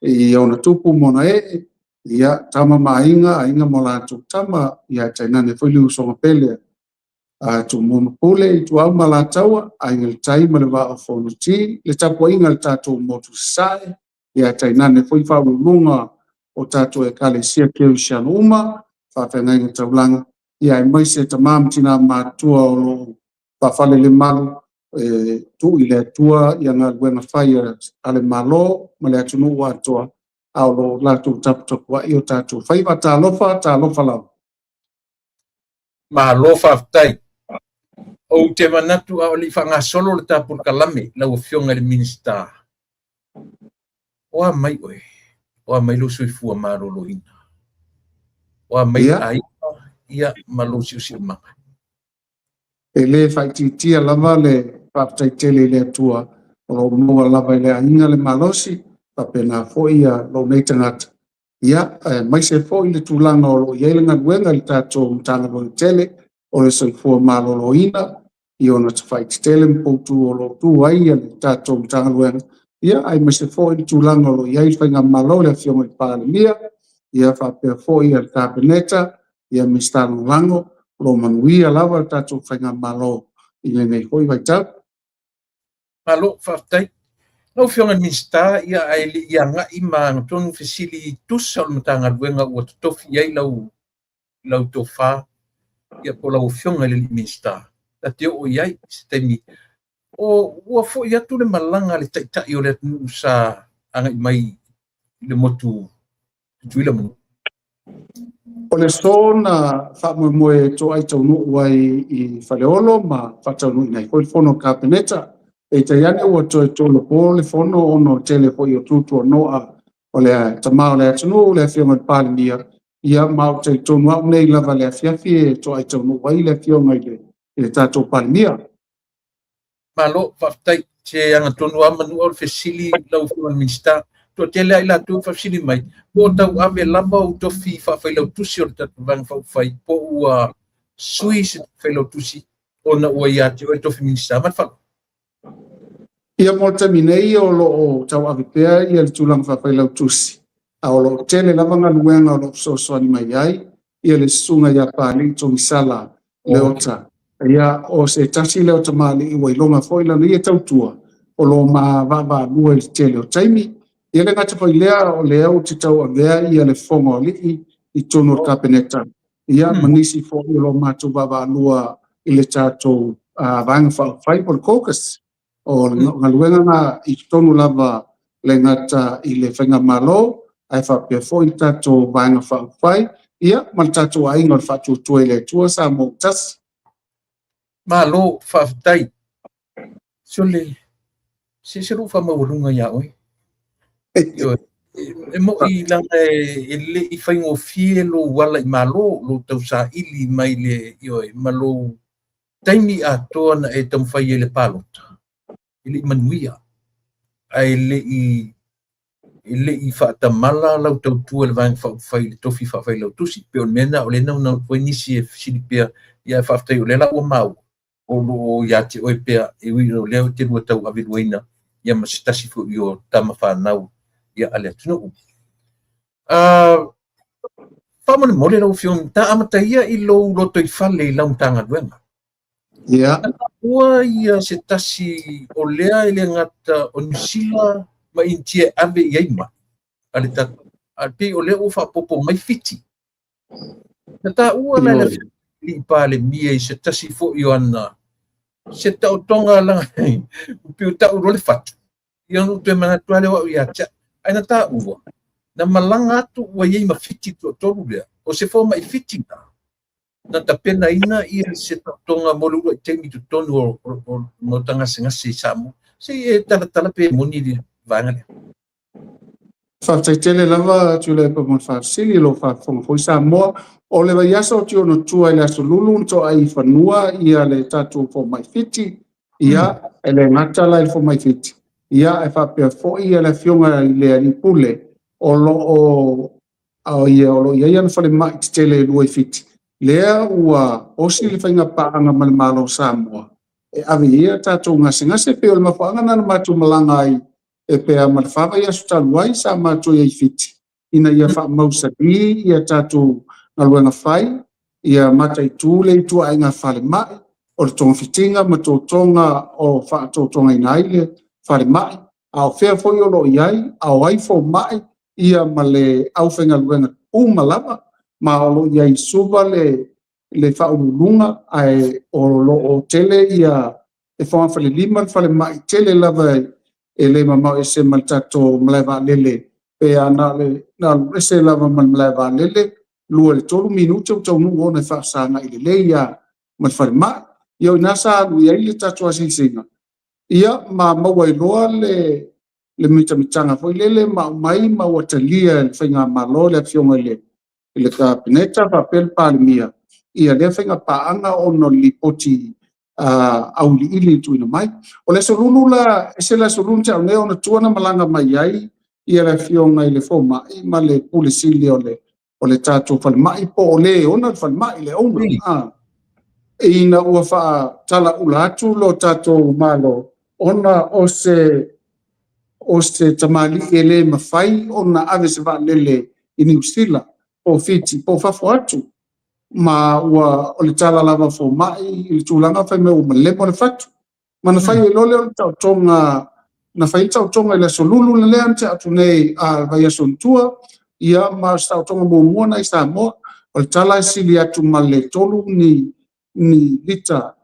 i ona tupu ma ona ee, ia tama ma aiga, aiga ma latou tama, ia tainane foi le usoga pele a Tumua ma Pule, Ituau ma Alataua, Aiga i le Tai ma le Vaa o Fonoti, le tapuaiga a le tatou motu Sasae, ia tainane foi faauluuluga o tatou Ekalesia Kerisiano uma, faafeagaiga taulaga, ia aemaise tama ma tina matutua o loo faafalelemalu e tuu i le Atua ia galuega fai a le Malo ma le atunuu atoa, a o loo latou taputapuai o tatou faiva. Talofa, talofa lava. Malo faafetai. Ou te manatu a o le i faagasolo le ta polokalame lau afioga i le Minista. O a mai oe, o a mai lou soifua maloloina. O a mai aiga ia ma lou siosiomaga. E le faaitiitia lava le faafetai tele i le Atua o loo maua lava i le aiga le malosi, faapena foi ia lou nei tagata. Ia, aemaise foi le tulaga o loo i ai le galuega i le tatou Matagaluega tele o le soifua maloloina i ona tafaite ma poutu o loo tu ai le tatou Matagaluega. Ia, aemaise foi le tulaga o loo i ai le faigamalo le afioga i le Palemia, ia faapea foi le Kapeneta, ia Minisita Lagolago, o O lo o manuia lava le tatou faigamalo i lenei foi vaitau. Malo, faafetai. Lau Afioga i le Minisita, ia ae le i agai ma agatonu fesili tusa o le Matagaluega ua totofi i ai lau lau tofa, ia po o lau Afioga i le Minisita, ta te oo i ai i se taimi. O ua foi atu le malaga a le Taitai o le atunuu sa agai mai i le motu Tutuila ma O le aso na faamoemoe e toai taunuu ai i Faleolo ma faataunuuina ai foi le fono a le Kapeneta. Peitai ane ua toe tolopo le fono ona o le tele foi o tuatuanoa o le tama o le atunuu, le Afioga i le Palemia, ia ma ou te talitonu au nei lava i le afiafi e toai taunuu ai le Afioga i le tatou Palemia. Malo, faafetai. Se agatonu lava Manua o le fesili lau Afioga i le Minisita. Toatele lava i latou e faafesili mai, po o tauave lava ou tofi faafailautusi o le tatou Vaega Faaupufai, po ua sui se failautusi ona ua ia te oe le tofi Minisita. Ma le faaaloalo. Ia mo le taimi nei o lo o tauave pea ia le tulaga faafailautusi, a o lo o tele lava galuega o lo o fesoasoani mai ai ia le susuga ia Papalii Togisala Leota. Ia o se tasi lea o tamalii ua iloga foi lana ia tautua o lo o ma vaavaalua i le tele o taimi. Ia le gata foi lea o lea ou te tauavea ia le fofoga o alii i totonu o le Kapeneta, ia ma nisi foi o lo o matou vaavaalua i le tatou Vaega Faaupufai po o le Caucus. O le galuega lena i totonu lava le gata i le faigamalo ae faapea foi le tatou Vaega Faaupufai, ia ma le tatou aiga o le Faatuatua i le Atua Samoa ua Tasi. Malo, faafetai. Sole, se ese lou faamaualuga ia oe. Ioe. E moi leaga e le i faigofie lou ala i Malo, lou tausaili mai le, ioe, ma lou taimi atoa na e taumafai ai i le palota, e le i manuia, ae e le i faatamala lau tautua i le Vaega Faaupufai i le tofi faafailautusi. Pei o le mea lena o lea e naunau atu ai nisi e fesili pea, ia ae faafetai o lea la ua maua, o lo o ia te oe pea, e ui o lea e te lua tauaveluaina ia ma se tasi foi o tama fanau ia a le atunuu. Faamolemole lau Afioga, ta amata ia i lou lotoifale i lau Matagaluega. Ia. Ua ia se tasi o lea e le gata o Niu Sila ma Initia e ave i ai mai a le tatou, ae pei o lea ua faaopoopo mai Fiti. Na taua la e le Afioga i le Alii Palemia i se tasi foi o ana se taotoga laga pei ua tau loa le fatu. Ia ona ou toe manatu lava lea o au ia te au. Ae na taua, na malaga atu ua i ai ma Fiti le toatolu lea, o se fomai Fiti lena, na tapenaina ia se taotoga mo le uluai taimi i totonu o Maota Gasegase i Samoa. Se i e talatala pe moni le vaega lea. Faafetai tele lava Tuilaepa mo le faafesili, o lo o faafofoga foi Samoa. O le vaiaso o Tionotua i le Aso Lulu na toai i fanua ia le tatou fomai Fiti, ia e le gata la i le fomai Fiti, ia ae faapea foi ia le Afioga i le Alii Pule o lo o ia o lo o i ai ana falemai tetele e lua i Fiti, lea ua osi le faigapaaga ma le Malo o Samoa e ave i ai a tatou gasegase. Pei o le mafuaaga lena na matou malaga ai e pei lava ma le fa vaiaso talu ai sa matou i ai i Fiti ina ia faamausali ia tatou galuega fai, ia mataitu le ituaiga falemai o le togafitiga ma totoga o faatotogaina ai le falemai, a o fea foi o lo o i ai, a o ai fomai ia ma le aufaigaluega uma lava, ma o lo o i ai i Suva le faauluuluga, ae o lo o tele ia e fogafalelima le falemai tele lava e le mamao ese ma le tatou malae vaalele, pe a na alu ese lava ma le malae vaalele 2 i le 3 minute ua taunuu ona e faafesagai lelei lava ma le falemai. Ia o i ina sa alu i ai le tatou asiasiga, ia ma maua ai loa le mitamitaga foi lele ma aumai ma ua talia e le faigamalo le Afioga i le Kapeneta faapea le Palemia ia lea faigapaaga ona o le lipoti auiliili e tuuina mai. O le Aso Lulu la, ese le Aso Lulu na tea nei ona tua na malaga mai ai ia le Afioga i le Fomai ma le Pule Sili o le tatou falemai po o le ona le falemai, le owner. Ina ua faatalaula atu lo tatou Malo ona o se tamalii e le mafai ona ave se vaalele i Niu Sila po o Fiti po o fafo atu. Ma ua o le tala lava fomai i le tulaga fai mai ua malemo le fatu. Ma na fai ai loa lea o le taotoga, na fai ai le taotoga i le Aso Lulu le lea na tea atu nei a le vaiaso i tua, ia ma o se taotoga muamua lena i Samoa. O le tala e sili atu ma le 3 ni lita,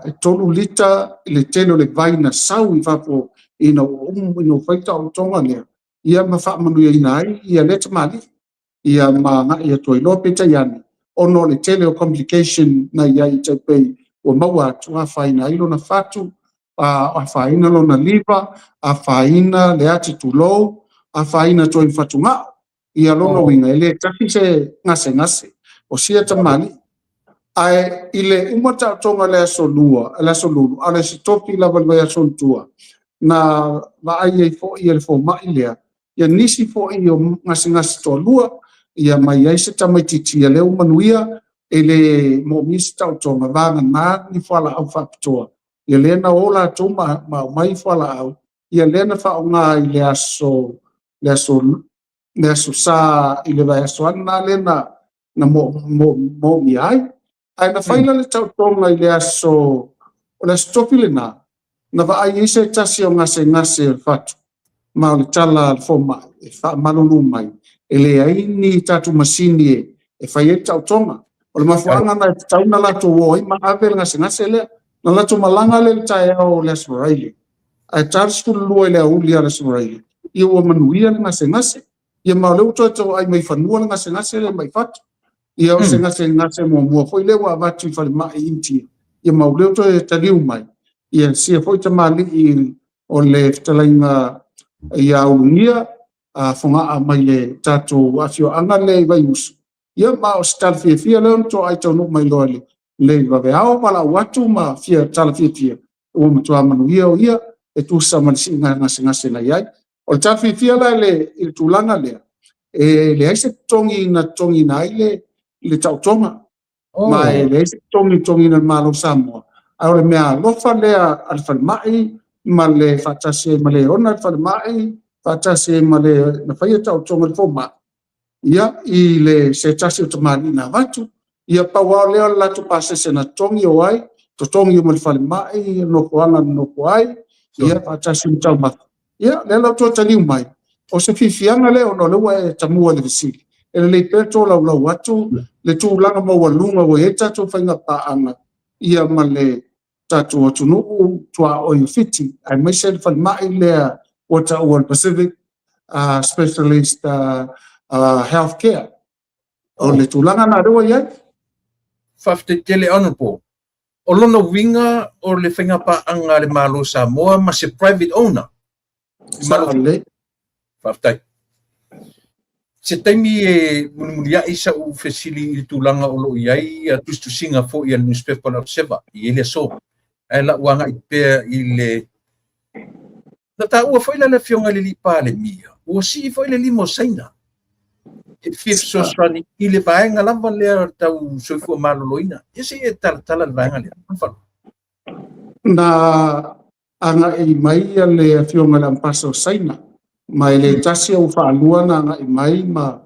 e 3 lita le tele o le vai na sau i fafo ina ua ina ua fai le taotoga lea, ia ma faamanuiaina ai ia lea tamalii. Ia ma agai atu ai loa, peitai ane, ona o le tele o complication na i ai i tai pei ua maua atu, afaina ai lona fatu, afaina lona liver, afaina le ati tulou, afaina atu ai ma fatugao. Ia lona uiga, e le tafi se gasegase o sia tamalii. Ae i le uma taotoga i le aso Lua, le aso Lulu, a o le Aso Tofi lava i le vaiaso i tua, na vaai ai foi e le fomai lea, ia nisi foi o gasegase toalua, ia ma i ai se tamaitiiti ia lea ua manuia, e le moomia se taotoga, vagana ni fualaau faapitoa. Ia lea na o latou ma aumai fualaau, ia lea na faaaoga i le aso, le aso, le aso Sa i le vaiaso ane lena lea na moomia ai. Ae na fai la le taotoga i le aso, o le Aso Tofi lena, na vaai ai se tasi o gasegase o le fatu, ma o le tala a le fomai e faamalulu mai, e leai ni tatou masini e fai ai le taotoga. O le mafuaaga na e tatau ona latou o ai ma ave le gasegase lea. Na latou malaga lea i le taeao o le Aso Faraile, ae ta le 12 i le aoauli o le Aso Faraile, ia ua manuia le gasegase. Ia ma o lea ua toe toai mai fanua le gasegase lea mai fatu. Ia o se gasegase muamua foi lea ua avatu i falemai i Initia, ia ma o lea ua toe taliu mai. Ia sia foi tamalii o le fetalaiga ia Ulugia, a Fogaa mai le tatou afioaga lea i Vaiusu, ia ma o se tala fiafia lea ona toai taunuu mai loa i le vaveao valaau atu ma fia tala fiafia, ua matua manuia o ia e tusa ma le siiga gasegase na i ai. O le tala fiafia la i le tulaga lea, e leai se totogi na totogiina ai le taotoga, ma e leai se totogi na totogiina e le Malo o Samoa, a o le mea alofa lea a le falemai ma le faatasi ai ma le ona le falemai, faatasi ai ma le na faia taotoga i le fomai, ia i le se tasi o tamalii na avatu, ia pau lava lea o le latou pasese na totogi o ai, totogi uma e le falemai, nofoaga na nofo ai, ia faatasi ma taumafa. Ia, lea la ua toe taliu mai, o se fiafiaga lea ona o lea ua e tamua i le fesili, e lelei pea le tolaulau atu le tulaga maualuga ua i ai le tatou faiga paaga ia ma le tatou atunuu tuaoi o Fiti, aemaise le falemai lea ua taua le Pacific Specialist Healthcare. O le tulaga lena lea ua i ai. Faafetai tele Honourable. O lona uiga o le faiga paaga a le Malo o Samoa ma se private owner. Sao lelei. Faafetai. Se taimi e mulimuliai sa'u fesili i le tulaga o lo o i ai tusitusiga foi a le newspaper o le Observer i le aso. Ae la'u agai pea i le Na taua foi la le Afioga i le alii Palemia, ua sii foi le lima o Saina e fia fesoasoani i le vaega lava lea tau soifua maloloina. Ia se i e talatala le vaega lea. Na agai mai le Afioga i le Ambassador o Saina, ma e le tasi ae ua faalua na agai mai ma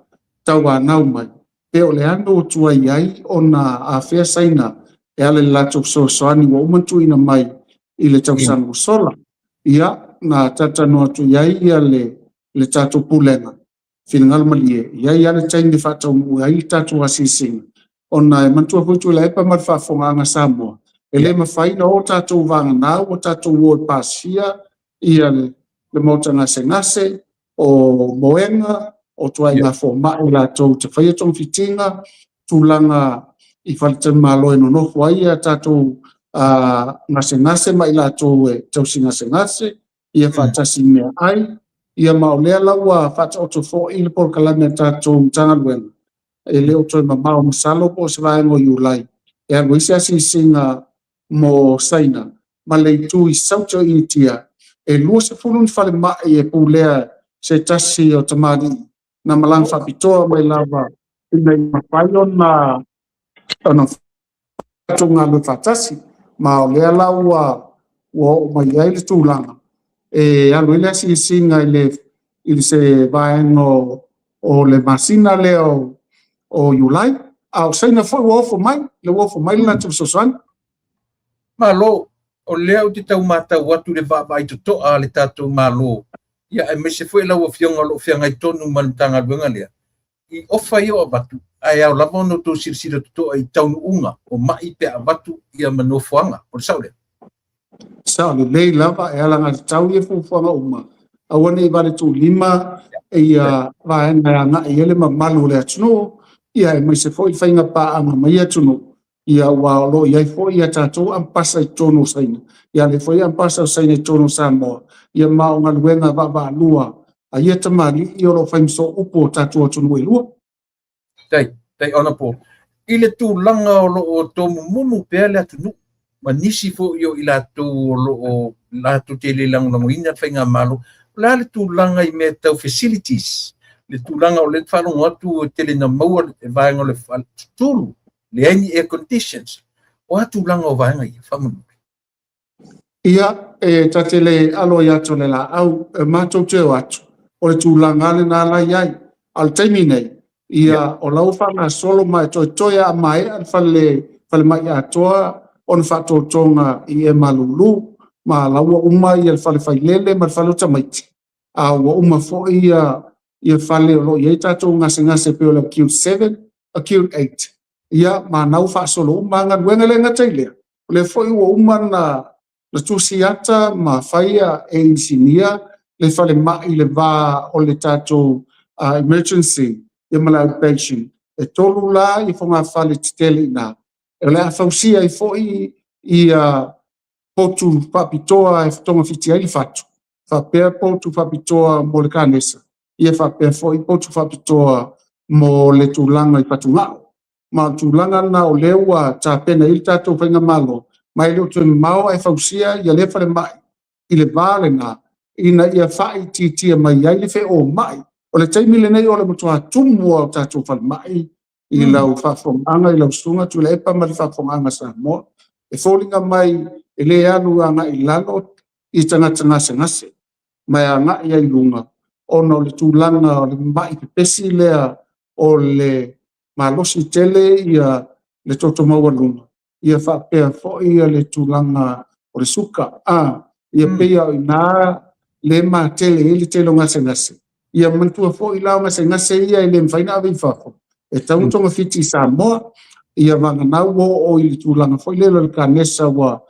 tauanau mai, pe o le ano ua tuai ai ona afea Saina e ala i le latou fesoasoani ua uma ona tuuina mai i le tausaga ua sola. Ia, na talatalanoa atu i ai ia le tatou pulega, finagalo malie, e i ai lava le taimi e faataunuu ai le tatou asiasiga, ona e manatua foi Tuilaepa ma le faafofogaaga a Samoa, e le mafai ona o tatou vagana ua tatou o e pasia ia le maota gasegase, o moega, o tuaiga fomai latou te faia togafitiga, tulaga i faletalimalo e nonofo ai a tatou gasegase ma i latou e tausi gasegase, ia faatasi meaai, ia ma o lea la ua faataoto foi le polokalame a tatou Matagaluega, e le o toe mamao masalo po o se vaega o Iulai, e alu ai se asiasiga mo Saina ma le itu i Saute o Initia, e 20 ni falemai e pulea se tasi o tamalii na malaga faapitoa mai lava ina ia mafai ona tatou galulue faatasi, ma o lea la ua oo mai ai le tulaga e alu ai le asiasiga i le se vaega o le masina lea o Iulai. A o Saina foi ua ofo mai, le ua ofo mai le latou fesoasoani. Malo, o lea ou te tau matau atu le vaavaai totoa a le tatou Malo, ia aemaise foi lau Afioga o lo o feagai tonu ma le Matagaluega lea, i ofa ia o avatu, ae ao lava ona outou silasila totoa i taunuuga o mai pe a avatu ia ma nofoaga. O le sao lea? Sao lelei lava, e alagatatau ia fuafuaga uma, aua ne i vale tuulima ia vaega e agai i ai le mamalu o le atunuu, ia aemaise foi faiga paaga ma ia atunuu, ia aua o lo o i ai foi ia tatou ampasa i totonu o Saina, ia lea foi ampasa o Saina i totonu o Samoa, ia ma o galuega vaavaalua a ia tamalii o lo o fai ma sooupu o tatou atunuu e lua. Tai, tai Honorable, i le tulaga o lo o tomumumu pea le atunuu, ma nisi foi o i latou o lo o latou te le lagolagoina le faigamalo, o le a le tulaga i mea tau facilities, le tulaga o lea faalogo atu e tele na maua le vaega o le tutulu, leai ni air conditions, o a tulaga o vaega ia, faamolemole? Ia, e ta te le alo ai atu le laau, e matou te o atu, o le tulaga lena la i ai. A o le taimi nei, ia, o la ua faagasolo ma e toetoe a maea le fale falemai atoa ona faatotoga i e malulu, ma la ua uma ia le fale failele ma le fale o tamaiti, a ua uma foi ia ia fale o lo o i ai tatou gasegase pei o le acute 7, acute 8. Ia, ma na ua faasolo uma galuega le gata i lea, o lea foi ua uma na tusi ata ma faia e inisinia le falemai i le va o le tatou emergency ia ma le outpatient. E 3 la i fogafale tetele i ina. O le a fausia ai foi ia potu faapitoa e togafiti ai le fatu, faapea potu faapitoa mo le kanesa, ia faapea foi potu faapitoa mo le tulaga i fatugao. Ma o le tulaga lena o lea ua tapena i le tatou faigamalo, ma e le o toe mamao ae fausia ia lea falemai i le va lena, ina ia faaitiitia mai ai le feomai. O le taimi lenei o le matua tumu o tatou falemai i lau faafofogaaga i lau susuga Tuilaepa ma le faafofogaaga Samoa. E foliga mai e le alu agai i lalo i tagata gasegase, ma e agai ai i luga, ona o le tulaga o le mai pepesi lea o le malosi tele ia le toto maualuga, ia faapea foi ia le tulaga o le suka. Ia pei o ina le matele ai le tele o gasegase. Ia manatua foi la o gasegase ia e le mafai ona ave i fafo, e tatau ona togafiti i Samoa. Ia vagana ua oo i le tulaga foi lele o le kanesa ua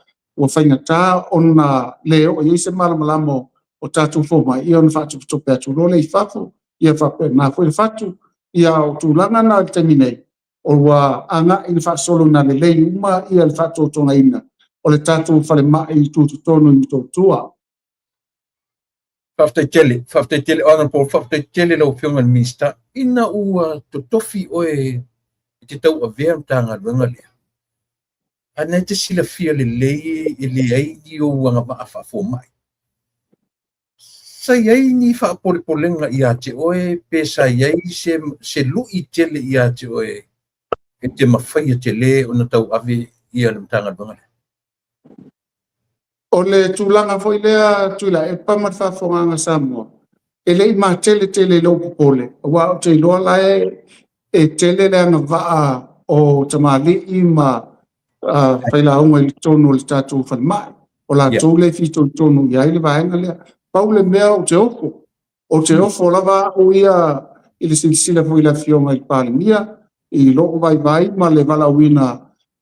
faigata ona le oo i ai se malamalama o tatou fomai, ia ona faatopetope atu loa lea i fafo, ia faapena foi le fatu. Ia o tulaga na i le taimi nei, o ua agai i le faasologa lelei uma ia le faatotogaina o le tatou falemai i tutotonu i Motootua. Faafetai tele, faafetai tele Honorable, faafetai tele lau Afioga i le Minisita. Ina ua totofi oe i te tauavea Matagaluega lea, a na e te silafia lelei e leai ni ou agavaa faafomai, sa i ai ni faapolepolega ia te oe, pe sa i ai se lui tele ia te oe e te mafaia tele ona tauave ia le Matagaluega lea? O le tulaga foi lea Tuilaepa ma le faafofogaaga Samoa, e le i matele tele i lou popole, aua ou te iloa la e tele le agavaa o tamalii ma failauga i totonu o le tatou falemai. O latou le fitoitonu i ai le vaega lea. Pau le mea ou te ofo, ou te ofo lava au ia i le silasila foi i le Afioga i le Palemia, i lou vaivai ma le valaauina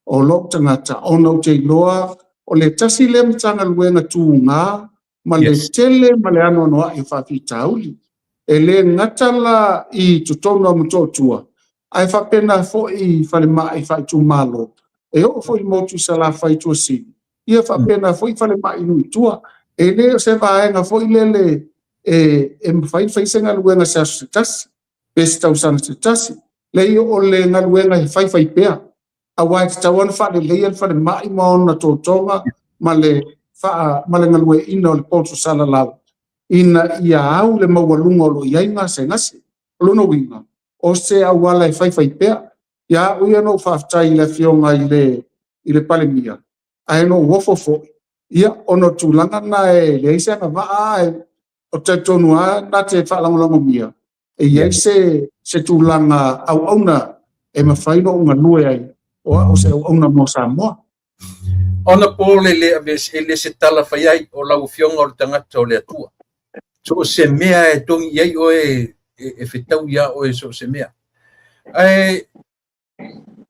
o lou tagata, ona ou te iloa o le tasi lea Matagaluega tuga ma le tele ma le anoanoai o faafitauli. E le gata la i totonu o Motootua, ae faapena foi i falemai faaitumalo, e oo foi i motu i Salafai i Tuasivi, ia faapena foi falemai i nuu i tua. E le o se vaega foi lele e mafai ona fai se galuega se aso se tasi, pe se tausaga se tasi. Leai, o le galuega e faifai pea, aua e tatau ona faaleleia le falemai ma ona totoga ma le galueaiina o le poto salalau, ina ia au le maualuga o lo o i ai gasegase. O lona uiga, o se auala e faifai pea. Ia au ia na ou faafetai i le Afioga i le Palemia, ae na ou ofo foi, ia ona o tulaga na e leai se agavaa, ae o talitonu lava na te faalagolagomia, e i ai se tulaga auauna e mafai ona ou galue ai o au o se auauna mo Samoa. Ona po le le aveese, e le se tala fai ai o lau Afioga o le tagata o le Atua. So o se mea e togi i ai oe e fetau iā oe so o se mea. Ae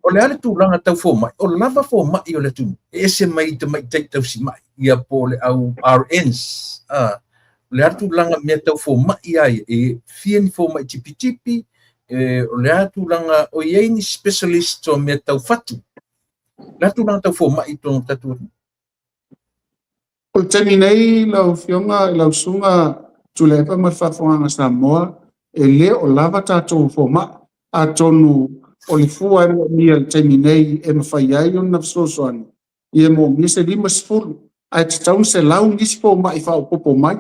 o le a le tulaga tau fomai? O lava fomai o le atunuu, e ese mai i tamaitai tausimai, ia po o le au RNs. O le a le tulaga mea tau fomai lava ia, e fia ni fomai tipitipi, e, o le a tulaga o i ai ni specialist o mea tau fatu. O le a tulaga tau fomai i totonu o tatou atunuu? O le taimi nei lau Afioga i lau Susuga Tuilaepa ma le faafofogaaga a Samoa, e le o lava tatou fomai. Atonu o le fua e moomia i le taimi nei e mafai ai ona fesoasoani, ia moomia se 50, ae tatau ona 100 nisi fomai faaopoopo mai.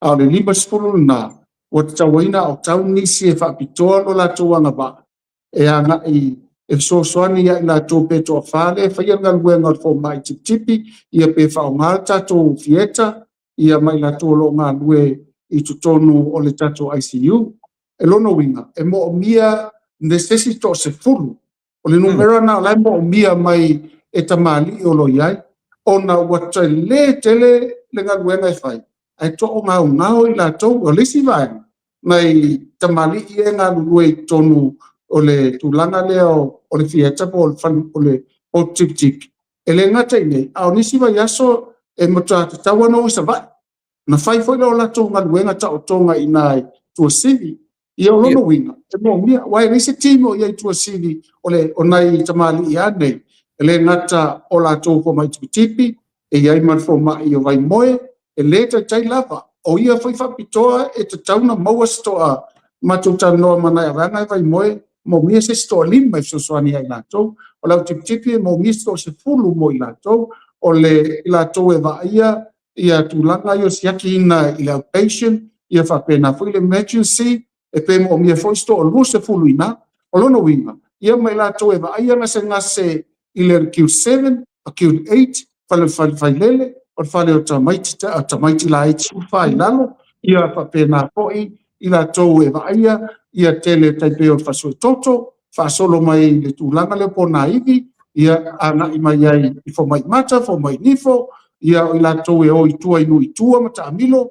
A o le 50 lena, ua tatau ai ona aotau nisi e faapitoa lo latou agavaa e agai e fesoasoani ia i latou pe toafa lea e faia le galuega o le fomai tipitipi, ia pe faaaoga le tatou theatre, ia ma i latou o lo o galue i totonu o le tatou ICU. E lona uiga, e moomia se isi 10. O le numera lena o la e moomia mai e tamalii o lo o i ai, ona ua tele tele le galuega e fai, ae toagaogao i latou. O le isi vaega, nai tamalii ia e galulue i totonu o le tulaga lea o le theatre po o le potu tipitipi, e le gata i nei, a o nisi vaiaso e matua tatau ona o i Savaii. Na fai foi le latou galuega taotoga i ina i Tuasivi. Ia o lona uiga, e moomia, aua e leai se team o i ai i Tuasivi o le o nai tamalii lava nei, e le gata o latou fomai tipitipi, e i ai ma le fomai o Vaimoe, e le taitai lava. O ia foi faapitoa e tatau ona maua se toa matou talanoa ma nai vaega e Vaimoe, moomia se isi 5 e fesoasoani ia i latou. O le au tipitipi e moomia se 10 mo i latou. O le i latou e vaaia ia tulaga ia o siakiina i le outpatient, ia faapena foi le emergency, e pe moomia foi se 20 i ina. O lona uiga, ia ma i latou e vaaia gasegase i le acute 7, acute 8, fale fale failele, o le fale o tamaiti, tamaiti laiti 14 i lalo, ia faapena foi i latou e vaaia ia tele tai pei o le fasuetoto, faasolo mai i le tulaga lea po o naivi, ia agai mai ai i fomai mata, fomai nifo, ia o i latou e o i tua i nuu i tua ma taamilo,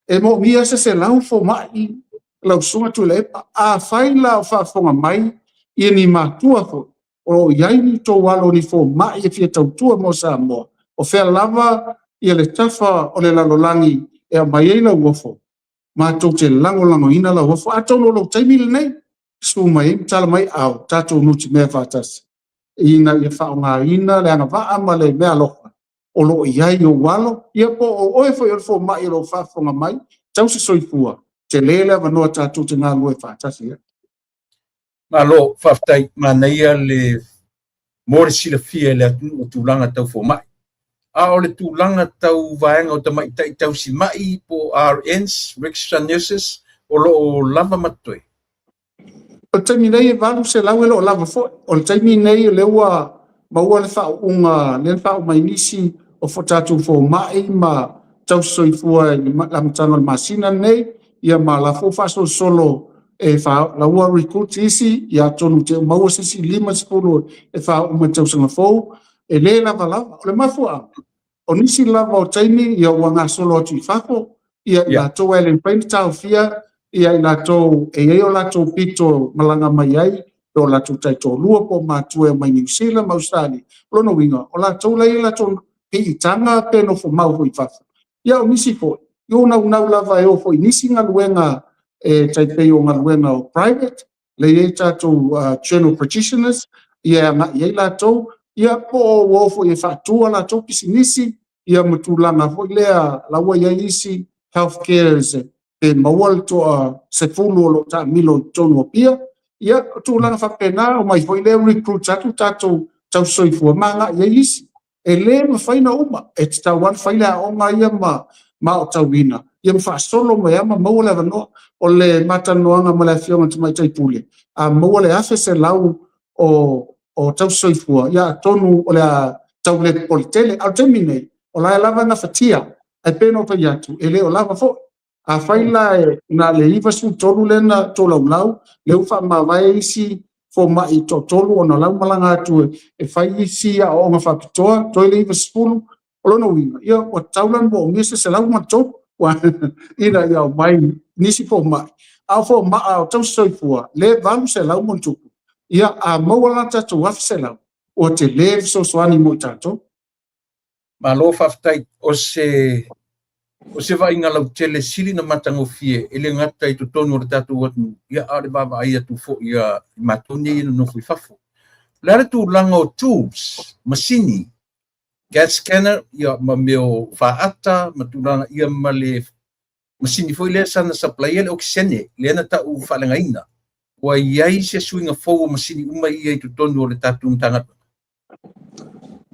e moomia se 100 fomai lau Susuga Tuilaepa. Afai la o faafofoga mai ia ni matua foi o lo o i ai ni tou alo ni fomai e fia tautua mo Samoa, o fea lava ia le tafa o le lalolagi e aumai ai lau ofo, matou te lagolagoina lau ofo. Atonu o lou taimi lenei, susu mai ai ma tala mai ao tatou nutimea faatasi, ina ia faaaogaina le agavaa ma le meaalofa o lo o i ai ou alo, ia po o oe foi o le fomai o lo o faafofoga mai, tausi soifua, tele le avanoa tatou te galulue faatasi ai. Malo, faafetai, manaia le mo le silafia e le atunuu o tulaga tau fomai. A o le tulaga tau vaega o tamaitai tausimai po o RNs, Registered Nurses, o lo o lava ma totoe? O le taimi nei e 800 e le o lava foi. O le taimi nei o lea ua maua le faauuga, lea na faauu mai nisi o tatou fomai ma tausi soifua i le amataga o le masina lenei, ia ma la foi faasolosolo e la ua recruit isi, ia atonu te maua se isi 50 e faauu mai tausaga fou, e le lava lava. O le mafuaaga, o nisi lava o taimi ia ua gasolo atu i fafo, ia i latou e le mafai ona taofia, ia i latou e i ai o latou pito malaga mai ai, pe o latou taitoalua po o matua e omai Niu Sila ma Ausetalia. O lona uiga, o latou la ia latou piitaga pe nofo mau foi i fafo. Ia o nisi foi, i o naunau lava e o foi i nisi galuega e tai pei o galuega o private, lea e i ai tatou general practitioners, ia e agai i ai latou, ia po o ua o foi e faatu a latou pisinisi, ia ma tulaga foi lea la ua i ai isi healthcares pe maua le toa 10 o lo o taamilo i totonu o Apia, ia o tulaga faapena, omai foi lea recruit atu tatou tausisoifua ma agai i ai isi. E le mafai ona uma, e tatau lava ona fai le aoga ia ma aotauina, ia ma faasolo mai lava ma maua le avanoa. O le matalanoaga ma le Afioga i le Tamaitai Pule, a maua le 1,100 o tausisoifua, ia atonu o le a tau le popole tele. A o le taimi nei, o la e lava gafatia, ae pei ona ou fai atu, e le o lava foi. Afai la e na o le 93 lea na tolaulau, lea ua faamavae isi fomai toatolu ona o la ua malaga atu e fai isi aoaoga faapitoa, toe le 90. O lona uiga, ia ua tatau la ona moomia se 103 ina ia omai nisi fomai. A o fomaa o tausisoifua le 800+, ia a maua la tatou 1,100, ua tele le fesoasoani mo i tatou. Malo faafetai. O se o se vaaiga lautele sili ona matagofie e le gata i totonu o le tatou atunuu, ia a o le vaavaai atu foi ia i matou nei e nonofo i fafo. O le a le tulaga o tools, masini, CAT scanner, ia ma mea o faata ma tulaga ia ma le masini foi lea sana supplya le okisene lea na tau faaleagaina. Ua i ai se suiga fou o masini uma ia i totonu o le tatou Matagaluega?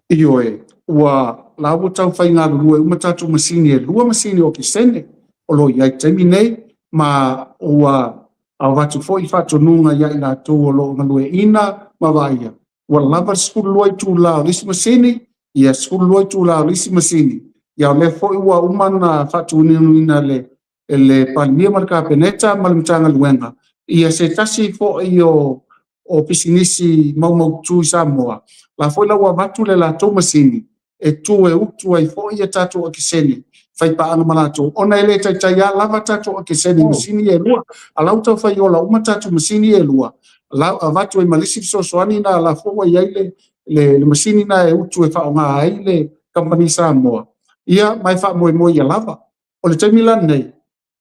Ioe, ua la ua tau fai galulue uma tatou masini, e lua masini okesene o lo o i ai i le taimi nei, ma ua avatu foi faatonuga ia i latou o lo o galueaiina ma vaaia, ua lava le 12 itula o le isi masini, ia 12 itula o le isi masini. Ia o lea foi ua uma ona faatuinuina le e le Palemia ma le Kapeneta ma le Matagaluega ia se tasi foi o pisinisi maumaututu i Samoa, la foi la ua avatu le latou masini e tu e utu ai foi ia tatou okesene, fai paaga ma latou, ona e le taitai a lava tatou okesene i masini e lua, a la ua tau fai ola uma tatou masini e lua, la avatu ai ma le isi fesoasoani na la foi ua i ai le masini na e utu e faaaoga ai le kamupani Samoa, ia ma e faamoemoe ia lava. O le taimi la lenei,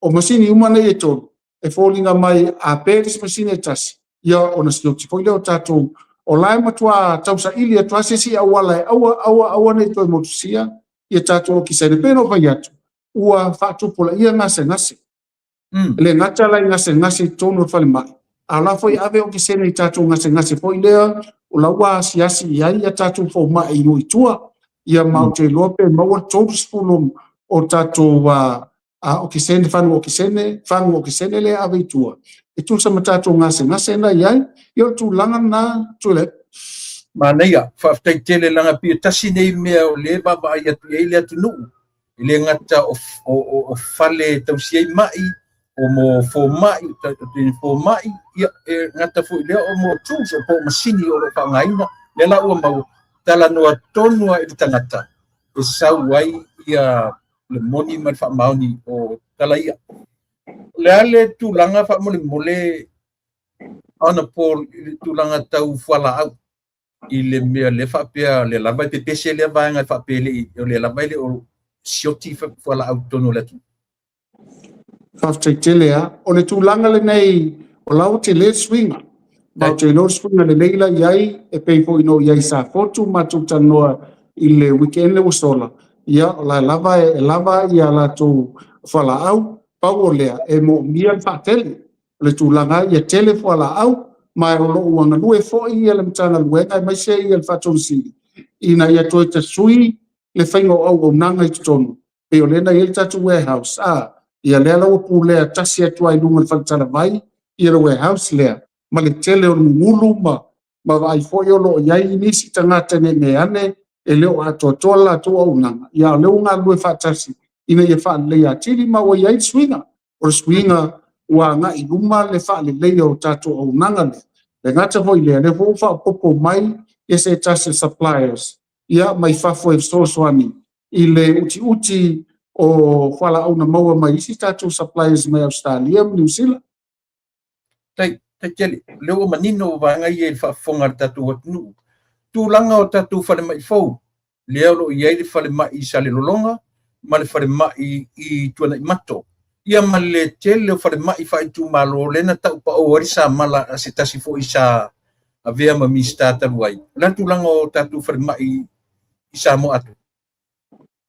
o masini uma nei e tolu, e foliga mai a pe le isi masini e tasi, ia ona sioti foi lea o tatou, o la e matua tausaili atu lava se isi auala e aua, aua, aua ne i toe motusia ia tatou okesene. E pei ona ou fai atu, ua faatupulaia gasegase. E le gata la i gasegase i totonu o le falemai, a o la foi e ave okesene i tatou gasegase foi lea, o la ua asiasi i ai a tatou fomai i nuu i tua. Ia ma ou te iloa pe maua le 30 o tatou okesene, fagu okesene, fagu okesene lea e ave i tua, e tusa ma tatou gasegase na i ai. Ia o le tulaga lena, Tuilaepa. Manaia, faafetai tele leaga pei e tasi nei mea o lea e vaavaai atu i ai le atunuu. E le gata o, o, o, o fale tausi ai mai, o mo fomai, fomai, ia, e gata foi lea o mo tools, o po o masini o lo o faaaogaina. Lea la ua maua, talanoa tonu lava i le tagata e sau ai ia le moni ma le faamaoni o tala ia. O le a le tulaga faamolemole Hon i le tulaga tau fualaau i le mea lea faapea lea lava e pepese lea vaega e faapea e o lea lava e le o sioti fualaau i totonu o le atunuu. Faafetai tele lava. O le tulaga lenei, o la ua tele le suiga. Ma ou te iloa le suiga lelei la i ai, e pei foi ona ou i ai i Safotu, matou talanoa i le weekend lea ua sola, ia o la lava e lava ia latou fualaau, pau o lea, e moomia le faatele. O le tulaga ia tele fualaau, ma o lo o ua galue foi ia le Matagaluega aemaise ia le Faatonu Sili ina ia toe tasui le faiga o auaunaga i totonu, pei o lea na i ai le tatou warehouse, a, ia lea la ua pulea tasi atu lava i luga o le faletalavai ia le warehouse lea, ma le tele o le gugulu ma vaai foi o lo o i ai nisi tagata ne i mea ane e le o atoatoa le latou auaunaga, ia a o lea ua galulue faatasi ina ia faaleleia atili ma ua i ai le suiga. O le suiga ua agai i luma le faaleleia o tatou auaunaga lea. E le gata foi i lea, o lea foi ua faaopoopo mai ia se tasi o suppliers ia mai fafo e fesoasoani i le utiuti o fualaau na maua mai isi tatou suppliers mai Ausetalia ma Niu Sila. Tai, tai tele, lea ua manino vaega ia i le faafofoga a le tatou atunuu. Tulaga o tatou falemai fou, lea o lo o i ai le falemai i Salelologa ma le falemai i Tuanaimato, ia ma le tele o falemai faaitumalo lea na tau pao ai le samala a se tasi foi sa avea ma Minisita talu ai. O le a le tulaga o tatou falemai i Samoa atoa?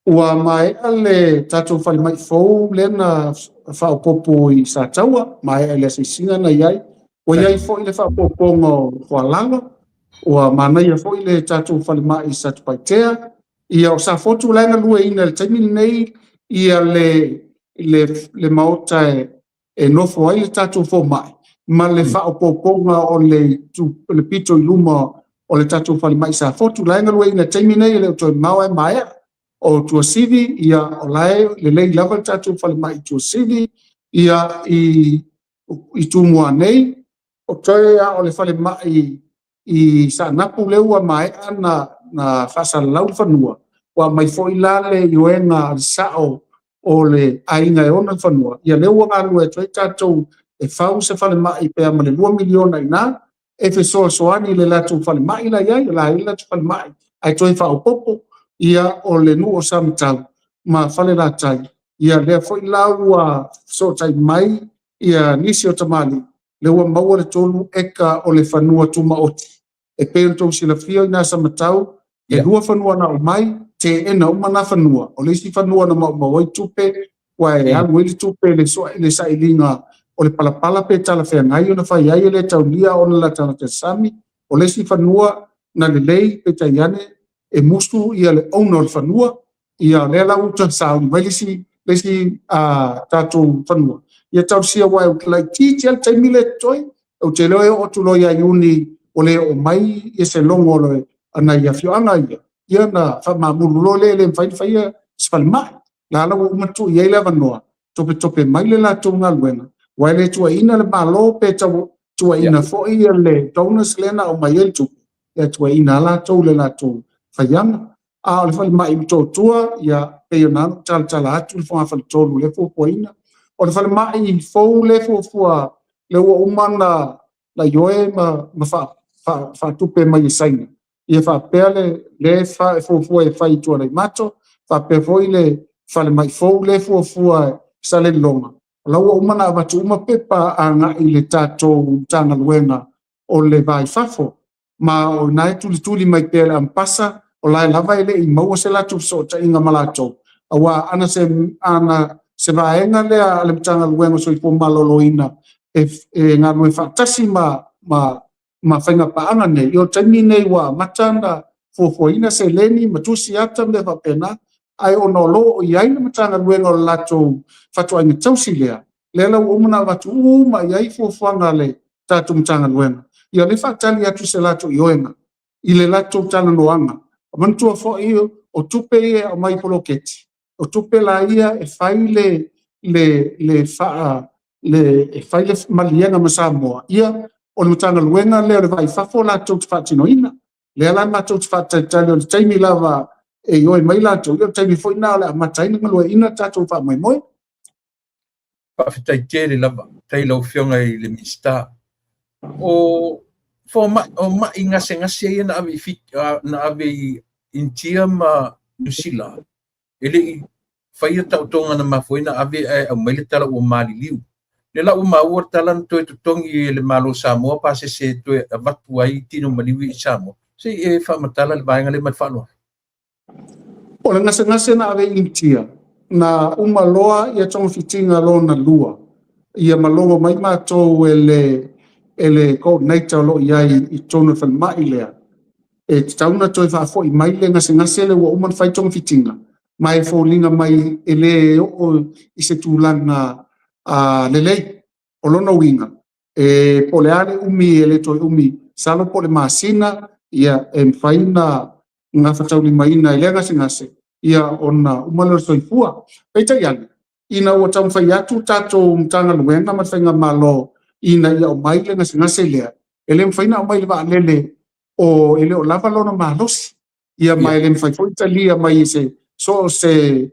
Ua maea le tatou falemai fou lea na faaopoopo i Sataua, maea i le asiasiga na i ai. Ua i ai foi le faaopoopoga o Foalalo, ua manaia foi le tatou falemai i Satupaitea. Ia, o Safotu la e galueaiina i le taimi lenei ia le maota e nofo ai le tatou fomai ma le faaopoopoga o le pito i luma o le tatou falemai i Safotu. La e galueaiina i le taimi nei, e le o toe mamao ae maea. O Tuasivi, ia, o la e lelei lava le tatou falemai i Tuasivi, ia, i Tumua nei. O toe a o le falemai i Saanapu lea ua maea na faasalalau le fanua, ua aumai foi la le ioega a le sao o le aiga e ona le fanua, ia lea ua galulue atu ai tatou e fau se falemai pe a ma le $2 miliona i ina, e fesoasoani i le latou falemai la i ai, o la e i ai le latou falemai, ae toe faaopoopo. Ia o le nuu o Samatau ma Falelatai, ia lea foi la ua fesootai mai ia nisi o tamalii, lea ua maua le 3 eka o le fanua tumaoti. E pei ona outou silafia i ina Samatau, e 2 fanua na aumai, teena uma na fanua. O le isi fanua na maumau ai tupe, ua e alu ai le tupe i le sailiga o le palapala pe talafeagai ona fai ai e le taulia ona latalata i le sami. O le isi fanua na lelei, peitai ane e musu ia le owner o le fanua, ia lea la ua sauni mai le isi tatou fanua. Ia tausia ua e laitiiti lava le taimi lea e totoe, ou te iloa e oo atu loa ia Iuni ua le oo mai ia se logo a nai afioaga ia, ia na faamamulu loa lea e le mafai ona faia se falemai. La la ua uma tuu i ai le avanoa, topetope mai le latou galuega, aua e le tuuaiina le Malo pe tuuaiina foi le donors lea na aumai ai le tupe, e tuuaiina lava latou i le latou faiaga. A o le falemai i Motootua, ia pei ona talatala atu le fogafale lea fuafuaina. O le falemai fou lea fuafua, lea ua uma na ioe ma faatupe mai e Saina, ia faapea le fuafua e fai i Tuanaimato, faapea foi le falemai fou lea fuafua i Salelologa. O la ua uma na avatu uma pepa agai i le tatou Matagaluega o le Va i Fafo, ma o ina e tulituli mai pea le ampasa, o la e lava e le i maua se latou fesootaiga ma latou, aua ana se vaega lea a le Matagaluega o Soifua Maloloina e galulue faatasi ma faiga paaga nei, o le taimi nei ua amata ona fuafuaina seleni ma tusi ata mea faapena, ae ona o lo o i ai le Matagaluega o le latou fatuaiga tausi lea, lea la ua uma ona avatu uma i ai fuafuaga a le tatou Matagaluega. Ia lea faatali atu se latou ioega i le latou talanoaga. Manatua foi o tupe ia e aumai i poloketi, o tupe la ia e fai le maliega ma Samoa, ia o le Matagaluega lea o le Va i Fafo latou te faatinoina. Lea la matou te faatalitali o le taimi lava e ioe mai latou, ia o le taimi foi lena o le amata ai ona galueaiina le tatou faamoemoe. Faafetai tele lava, faafetai lau Afioga i le Minisita. O mai gasegase ia na ave i na ave i Initia ma Niu Sila, e le i faia taotoga na mafua ai na ave ae aumai le tala ua maliliu. Le la ua maua le tala na toe totogi e le Malo o Samoa pasese e toe avatu ai tino maliu i Samoa. Se i e faamatala le vaega lea ma le faaaloalo. O le gasegase na ave i Initia, na uma loa ia togafitiga lona lua, ia malogo mai matou e le coordinator o lo o i ai i totonu o le falemai lea, e tatau ona toe faafoi mai le gasegase lea ua uma ona fai togafitiga, ma e foliga mai e le oo i se tulaga lelei. O lona uiga, e po o le a le umi e le toe umi, masalo po o le masina, ia e mafai ona gafataulimaina e lea gasegase, ia ona uma lea o le soifua. Peitai ane, ina ua taumafai atu tatou Matagaluega ma le Faigamalo ina ia aumai le gasegase lea, e le mafai ona aumai le vaalele o e le o lava lona malosi, ia ma e le mafai foi talia mai e se so o se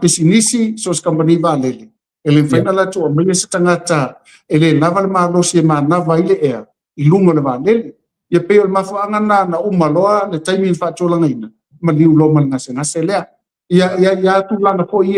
pisinisi, so o se kamupani vaalele. E le mafai ona latou aumaia se tagata e le lava le malosi e manava ai le ea i luga o le vaalele. Ia pei o le mafuaaga lena na uma loa le taimi na faatulagaina, maliu loa ma le gasegase lea. Ia ia ia tulaga foi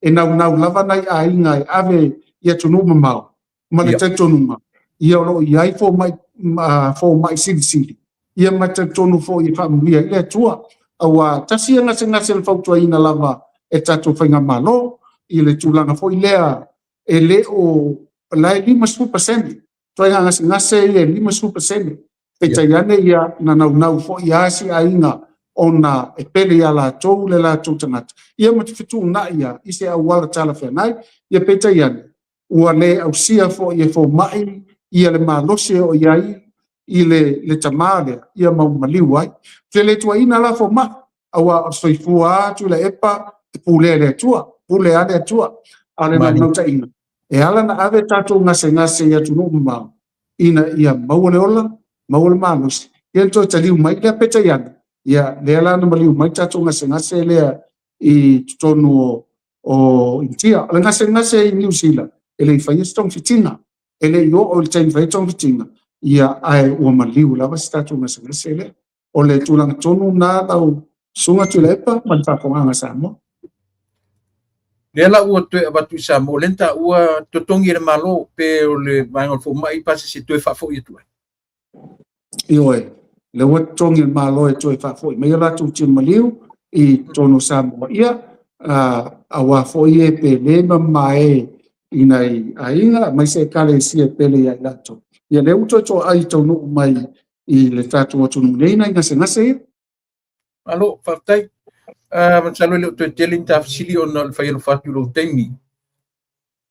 e naunau lava nai aiga e ave i atunuu mamao, ma le talitonuga, ia o lo o i ai fomai silisili, ia ma talitonu foi e faamanuia ai le Atua. Aua tasi ia gasegase na fautuaina lava e tatou Faigamalo i le tulaga foi lea e le o la e 50% ituaiga gasegase ia e 50%. Peitai ane ia na naunau foi lava si aiga ona e pele ia latou le latou tagata, ia ma te fetuunai ia i se auala talafeagai. Ia peitai ane, ua le ausia foi e fomai ia le malosi e oo i ai i le tamā lea, ia ma maliu ai. Te le tuuaiina la fomai, aua o le soifua atu le epa e pulea e le Atua, pule a le Atua. A o le naunautaiga, e ala ona ave tatou gasegase i atunuu mamao, ina ia maua le ola, maua le malosi, ia ona toe taliu mai lea. Peitai ane, ia lea la na maliu mai le tatou gasegase lea i totonu o Initia. O le gasegase i Niu Sila, e le i faia se togafitiga, e le i oo i le taimi e fai ai togafitiga, ia ae ua maliu lava si tatou gasegase lea. O le tulaga tonu lena lau Susuga Tuilaepa ma le faafofogaaga a Samoa. Lea la ua toe avatu i Samoa, lea na taua totogi e le Malo pe o le vaega o le fomai pasese toe faafoi atu ai. Ioe, lea ua totogi e le Malo e toe faafoi mai a latou tino maliu i totonu o Samoa, ia, aua foi e pele ma mamae i nai aiga aemaise ekalesia e pele ia i latou. Ia lea ua toe toai taunuu mai i le tatou atunuu nei nai gasegase ia. Malo, faafetai. Masalo e le o toe tele ni ta fesili ona o le fai alofa atu i lou taimi.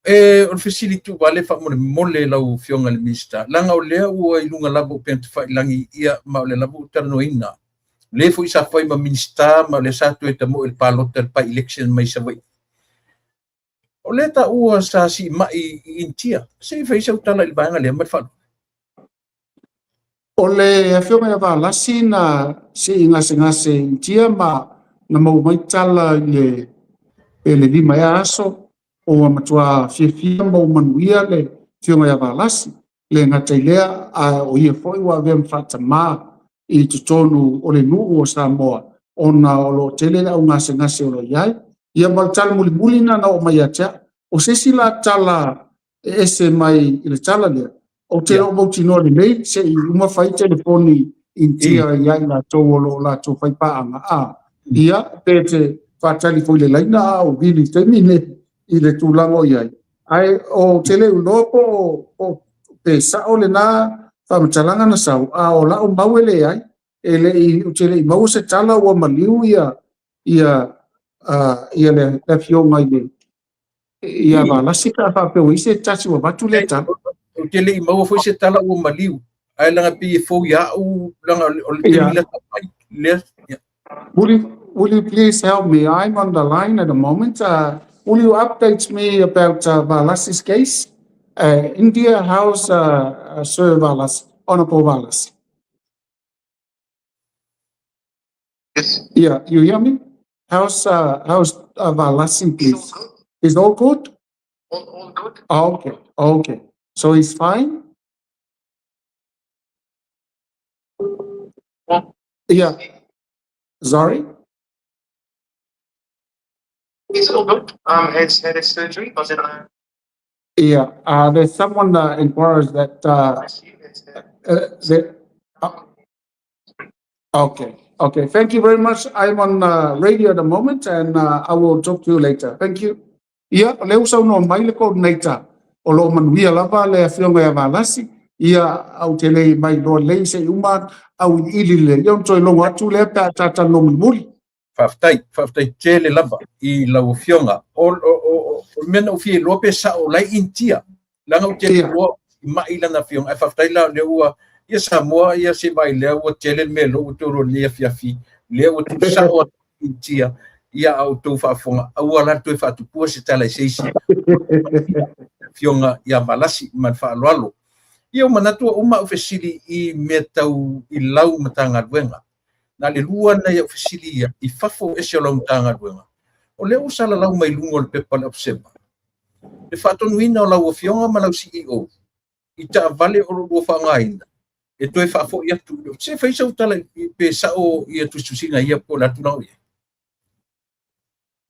O le fesili tuuvale faamolemole lau Afioga i le Minisita, leaga o lea ua i luga lava o upega tafailagi, ia, ma o lea lava ua talanoaina. O lea foi sa fai ma Minisita ma o lea sa toe tamoe i le palota i le by-election mai Savaii. O lea taua sa siimai i Initia. Se i fai sau tala i le vaega lea ma le faaaloalo. O le Afioga ia Valasi na sii gasegase i Initia ma na maua mai tala i le pe le 5 ea aso ua matua fiafia ma ua manuia le Afioga ia Valasi. Le gata i lea, a o ia foi ua avea ma faatamā i totonu o le nuu o Samoa ona o lo o tele le au gasegase o lo o i ai. Ia ma le tala mulimuli lena na oo mai ia te au. O se isi la tala e ese mai i le tala lea, ou te le o mautinoa lelei se i uma fai telefoni Initia ia i latou o lo o latou faipaaga, a ia pe te faatali foi i le laina a o vili i le taimi lenei i le tulaga o i ai. Ae ou te le iloa po o pe sao lena faamatalaga na sau, a o lau mau e leai, e le i, ou te le i maua se tala ua maliu ia ia ia le afioga i le ia Valasi pe a faapea ua i ai se tasi ua avatu lea tala. Ou te le i maua foi se tala ua maliu, ae leaga pei e fou ia au, leaga o le taimi lea sa fai, lea, ia. Will you please help me? I'm on the line at the moment. Will you update me about Valasi's case? India, how's Sir Valasi, Honorable Valasi? Yes. Yeah, you hear me? How's Valasi, please? Is all good? All good. Okay. So he's fine? Well, Yeah. Sorry? He's all good. Has had his surgery. Was in Yeah. There's someone that inquires that ICU. It's, okay. Thank you very much. I'm on radio at the moment and I will talk to you later. Thank you. Ia, o lea ua saunoa mai le coordinator o lo o manuia lava le afioga ia Valasi. Ia, ou te le mai loa lelei se i uma auiliili lelei. Ia, ona toe logo atu lea pe a talanoa mulimuli. Faafetai, faafetai tele lava i lau Afioga. O le mea na ou fia iloa pe sao o la e Initia. Leaga ou te le iloa i mai lana afioga. Ae faafetai la o lea ua ia Samoa ia se vaai lea ua tele le mea loa ua outou iloa i lenei afiafi. Lea ua tuusao atu i Initia ia a outou faafofoga. Aua la le toe faatupua se tala i se isi afioga ia Valasi ma le faaaloalo. Ia ua manatu ua uma au fesili i mea tau i lau Matagaluega. Na le lua nai au fesili ia i fafo ese o lau Matagaluega. O lea ua salalau mai luga o le pepa a le Observer le faatonuina o lau Afioga ma lau CEO i taavale o lo o lua faaaogaina e toe faafoi atu. Se fai sau tala pe sao ia tusitusiga ia po o le a tulaga o i ai.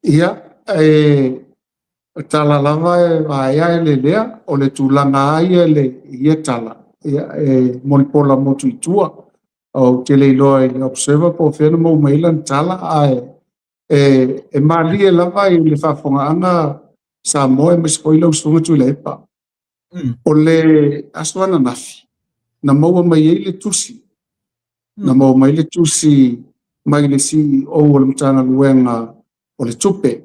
Ia, e tala lava e vaea e lelea, o le tulaga lava ia i ia tala, ia, e molipola motu i tua. Ou te le iloa i le Observer po o fea na maua mai ai lana tala, ae e malie lava i le faafofogaaga Samoa aemaise foi lau Susuga Tuilaepa. O le aso ananafi, na maua mai ai le tusi, na maua mai le tusi mai le CEO o le Matagaluega o le Tupe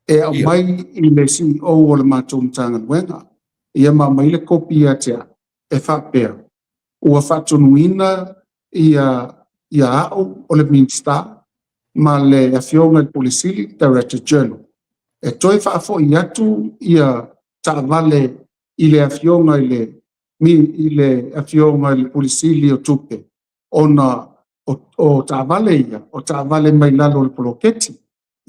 e aumai i le CEO o le matou Matagaluega. Ia ma aumai le kopi ia te au e faapea, ua faatonuina ia ia au o le Minisita ma le Afioga i le Pule Sili, Director General, e toe faafoi atu ia taavale i le Afioga i le Mi i le Afioga i le Pule Sili o Tupe, ona o taavale ia, o taavale mai lalo o le poloketi.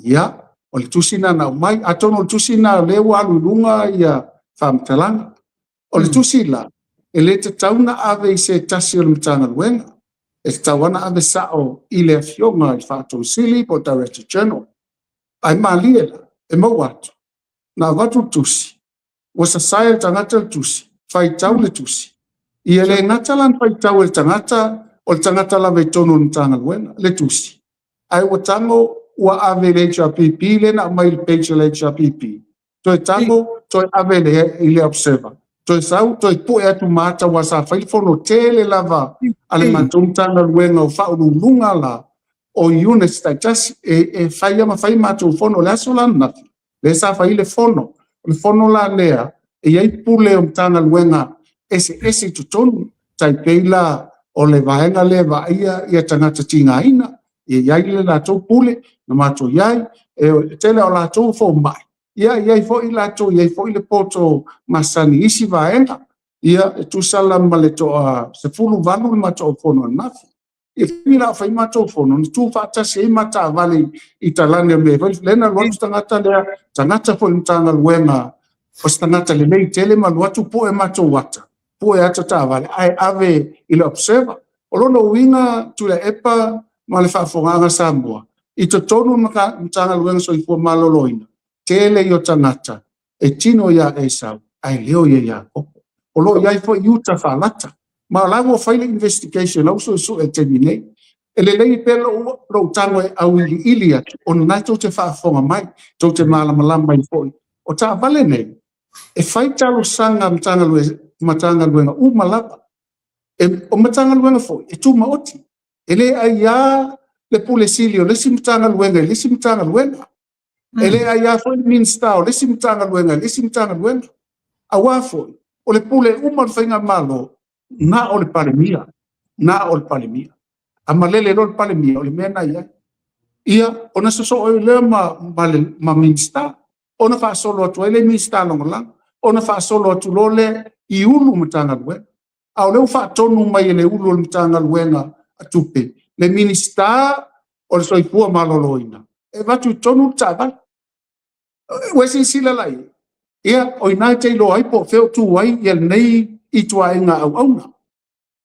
Ia, o le tusi lena na aumai. Atonu o le tusi lena o lea ua alu i luga ia faamatalaga. O le tusi la, e le tatau ona ave i se tasi o le Matagaluega, e tatau lava ona ave sao i le Afioga i le Faatonu Sili po o le Director General. Ae malie la, e maua atu, na avatu le tusi, ua sasae e le tagata le tusi, faitau le tusi. Ia le gata la na faitau e le tagata, o le tagata lava i totonu o le Matagaluega le tusi, ae ua tago ua ave i le HRPP lea na aumai i le page a le HRPP, toe tago toe ave i le Observer, toe sau toe pue atu ma ata aua sa fai le fono tele lava a le matou Matagaluega o Faauluuluga la o units taitasi e fai lava ma fai matou fono. O le aso la ananafi lea sa fai ai le fono. O le fono la lea e i ai pule o Matagaluega eseese i totonu, tai pei la o le vaega lea e vaaia ia tagata tigaina, e i ai le latou pule na matou i ai, e tele o latou fomai, ia e i ai foi latou, e i ai foi le poto masani i isi vaega. Ia e tusa la ma le toa 18 le matou fono ananafi. I le taimi la o fai matou fono, na tu faatasi ai ma taavale i talane o mea foi lea na alu atu tagata lea, tagata foi i le Matagaluega, o se tagata lelei tele ma alu atu pue matou ata, pue ata taavale ae ave i le Observer. O lona uiga Tuilaepa ma le faafofogaaga a Samoa, i totonu o le Matagaluega o le Soifua Maloloina, tele ia o tagata e tino ia Esau ae leo ia Iakopo. O lo o i ai foi uta faalata, ma o la ua fai le investigation, o la ua suesue i le taimi nei. E lelei pea lou tago e auiliili atu, ona o lena tou te faafofoga mai, tou te malamalama ai foi. O taavale nei, e fai talosaga a Matagaluega uma lava. O Matagaluega foi e tumaoti, e le aia le Pule Sili o le isi Matagaluega i le isi Matagaluega. E le aia foi le Minisita o le isi Matagaluega i le isi Matagaluega. Aua foi, o le pule uma o le Faigamalo, na o le Palemia, na o le Palemia. A malele loa le Palemia, o le mea lena e i ai. Ia, ona sosoo ai lea ma Minisita, ona faasolo atu ai lea i Minisita Lagolago, ona faasolo atu loa lea i Ulu Matagaluega. A o lea ua faatonu mai e le Ulu o le Matagaluega a Tupe, le Minisita o le Soifua Maloloina, e avatu i totonu le taavale. Ua e silasila la i ai? Ia, o i ina e te iloa ai po o fea o tu ai lenei ituaiga auauna.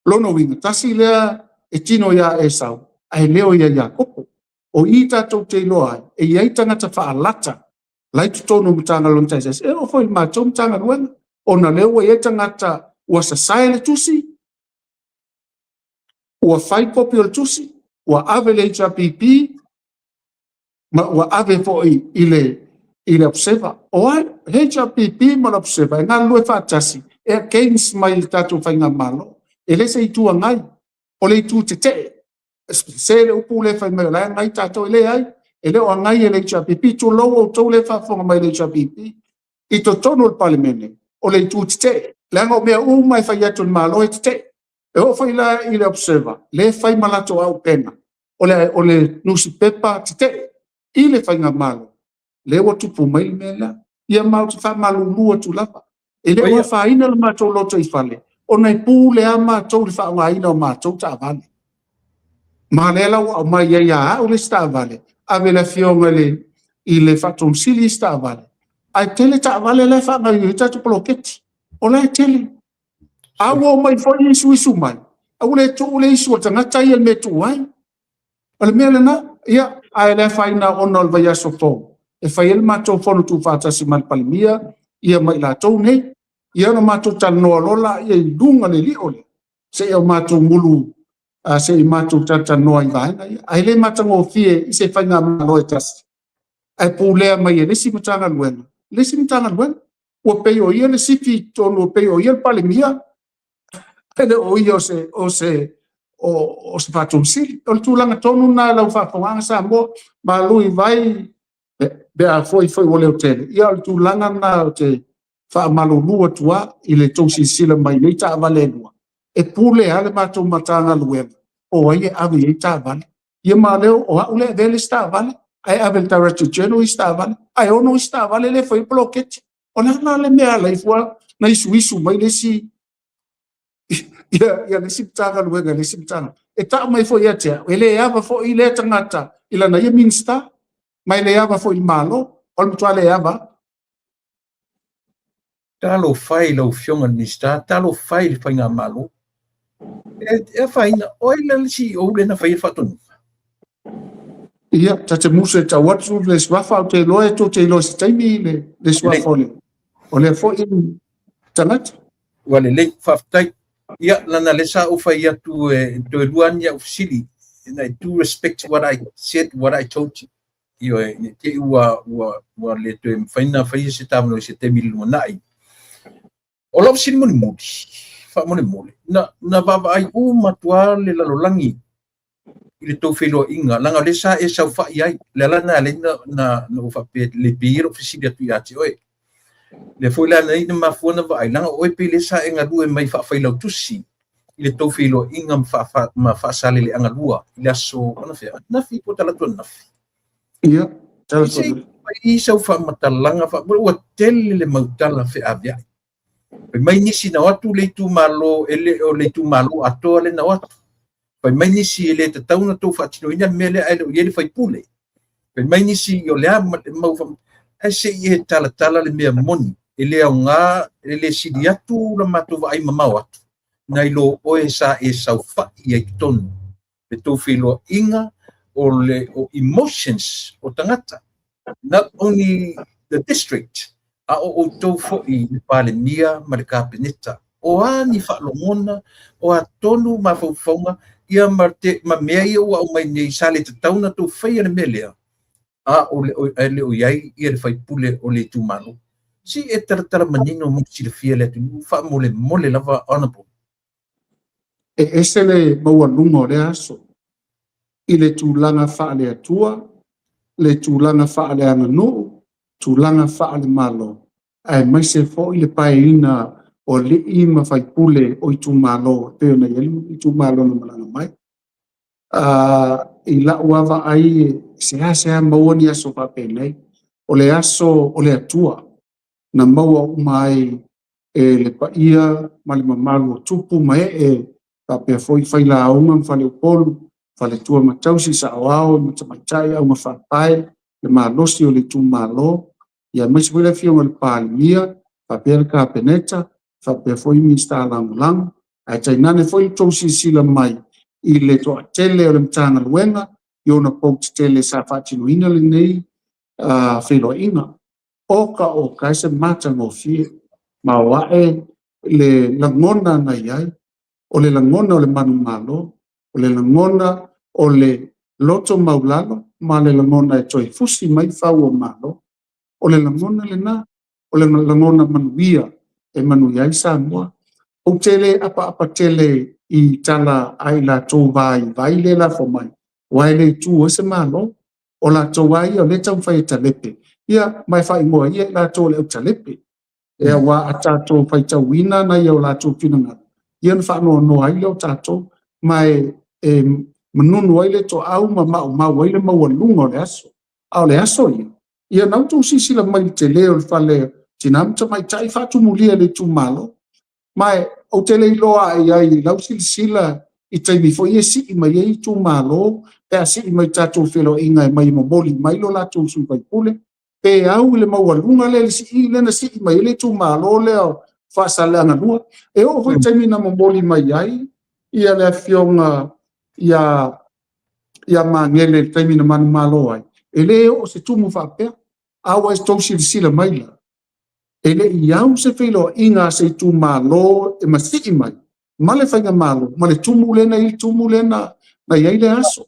Lona uiga, tasi lea e tino ia Esau, ae leo ia Iakopo. O i tatou te iloa ai, e i ai tagata faalata la i totonu o Matagaluega taitasi, e oo foi i le matou Matagaluega, ona o lea ua i ai tagata ua sasae le tusi, ua fai kopi o le tusi, ua ave i le HRPP, ma ua ave foi i le Observer. O ai? HRPP ma le Observer e galulue faatasi e against mai le tatou Faigamalo. E le se Itu Agai, o le itu tetee. Se le upu lea fai mai o la e agai tatou, e leai, e le o agai e le HRPP. Tulou outou lea e faafofoga mai i le HRPP, i totonu o le Palemene, o le itu tetee, leaga o mea uma e fai atu e le Malo e tetee. E oo foi la i le Observer, lea e fai ma latou auupega, o le nusipepa tetee i le Faigamalo, lea ua tupu mai le mea lea. Ia ma ou te faamalulu atu lava, e le o afaina le matou lotoifale, ona e pule lava matou i le faaaogaina o matou taavale. Ma o lea la ua aumai ai ia au le isi taavale, ave i le afioga i le Faatonu Sili isi taavale, ae tele taavale la e faagaoioi ai tatou poloketi. O la e tele. A ua omai foi isuisu mai, a ua le tuu le isu a le tagata ia i le mea e tuu ai. O le mea lena, ia, ae le afaina ona o le vaiaso fou, e fai ai le matou fono tuufaatasi ma le Palemia, ia ma i latou nei. Ia ona matou talanoa loa lea i luga o le lio lea, seia o matou mulu, se i matou talatalanoa i vaega ia. Ae le matagofie i se Faigamalo e tasi, ae pulea mai e le isi Matagaluega, le isi Matagaluega. Ua pei o ia le sifi i totonu, ua pei o ia le Palemia, ae le o ia o se Faatonu Sili. O le tulaga tonu lena i lau faafofogaaga Samoa, malu i vai pe a foi ua leotele, ia o le tulaga lena ou te faamalulu atu lava i le tou silasila mai i nei taavale e lua, e pule lava le matou Matagaluega po o ai e ave i ai taavale. Ia ma o lea o au lea e avea le isi taavale, ae ave i le Director General isi taavale, ae 6 isi taavale lea e fai ai poloketi. O le a la le mea e ala ai fua ona isuisu mai le isi? Ia, ia le isi Matagaluega i le isi Matagaluega. E tau mai foi ia te au, e le ava foi lea tagata i lana ia Minisita, ma e le ava foi i le Malo, o le matua le ava. Talofa e i lau Afioga i le Minisita, talofa e i le Faigamalo. E afaina, o ai la le CEO lea na faia le faatonuga? Ia, ta te musu e tau atu le suafa, ou te iloa e tou te iloa i se taimi le suafa o lea foi tagata. Ua lelei, faafetai. Ia, lana lea sa ou fai atu e toe lua ni au fesili. And I do respect what I said, what I told you. Ioe, ne i te i ua le toe mafai ona faia se tavanoa i se taimi i le lumanai. O lau fesili mulimuli, faamolemole, na vaavaai uma atu lava le lalolagi i le tou feiloaiga, leaga o lea sa e saofai ai, le ala lena e ala ai na ou faapea le pei ia lou fesili atu ia te oe. Lea foi la na mafua na vaai, leaga o oe pei lea sa e galue mai faafailautusi i le tou feiloaiga ma Faasaleleaga 2 i le aso anafea, ananafi po o talaatu ananafi. Ia, talaatu Se i fai sau faamatalaga, ua tele le mau tala feaveai. Fai mai nisi na o atu le itumalo, e le o le itumalo atoa le na o atu. Fai mai nisi e le tatau ona tou faatinoina le mea lea ae le o i ai le faipule. Fai mai nisi o le a mau ae se i e talatala le mea moni. E le aoga, e le sili atu la matou vaai mamao atu, nai lo oe sa e saofai ai totonu le tou feiloaiga o le o emotions o tagata. Not only the district, a o outou foi le Palemia ma le Kapeneta. O a ni faalogona, o a tonu mafaufauga, ia ma, te, ma mea ia ua aumai nei, sa le tatau ona tou faia le mea lea, a o le, ae le o i ai ia le faipule o le itumalo. Si e talatala manino mo silafia le atunuu, faamolemole lava honorable. E ese le maualuga o lea aso i le tulaga faale-Atua, le tulaga faaleaganuu, tulaga faale-Malo, aemaise foi le paeina o alii ma faipule o itumalo e pei ona i ai le itumalo na malaga mai. I lau lava vaai, e seasea maua ni aso faapenei. O le aso o le Atua na maua uma ai e le paia ma le mamalu o tupu ma ee faapea foi failauga ma faleupolu, faletua ma tausi, saoao ma tamaitai, augafaapae, le malosi o le itumalo, ia aemaise foi le Afioga i le Palemia, faapea le Kapeneta, faapea foi Minisita Lagolago, ae tainane foi le tou silasila mai i le toatele o le Matagaluega i ona pou tetele sa faatinoina lenei feiloaiga. Oka oka e se matagofie, ma o ae le lagona na i ai, o le lagona o le manumalo, o le lagona o le loto maulalo, ma le lagona e toe fusi mai fau o malo. O le lagona lena, o le lagona manuia e manuia ai Samoa. Ou te le apaapa tele i tala a i latou vaivai le lafo mai, aua e le tu ai se Malo. O latou lava ia o lea e taumafai e talepe, ia, ma e faaigoa ia i latou o le autalepe. E aua a tatou faitauina nai o latou finagalo, ia ona faanoanoa ai lea o tatou, ma e manunu ai le toau ma maumau ai le maualuga o le aso. A o le aso ia, ia na outou silasila mai i le tele o le fale tina ma tamaitai faatumulia i le itumalo. Ma e ou te le iloa i ai i lau silasila i taimi foi e sii mai ai itumalo, pe a sii mai tatou feiloaiga e mai e momoli mai lo latou sui faipule, pe au i le maualuga lea le sii lea na sii mai ai le itumalo lea o Faasaleleaga 2. E oo foi i taimi na momoli mai ai ia le afioga ia Magele i le taimi na manumalo ai, e le oo se tumu faapea. A ua outou silasila mai la, e le i au se feiloaiga a se itumalo e masii mai ma le faigamalo ma le tumu lea na i ai le tumu lea na i ai le aso.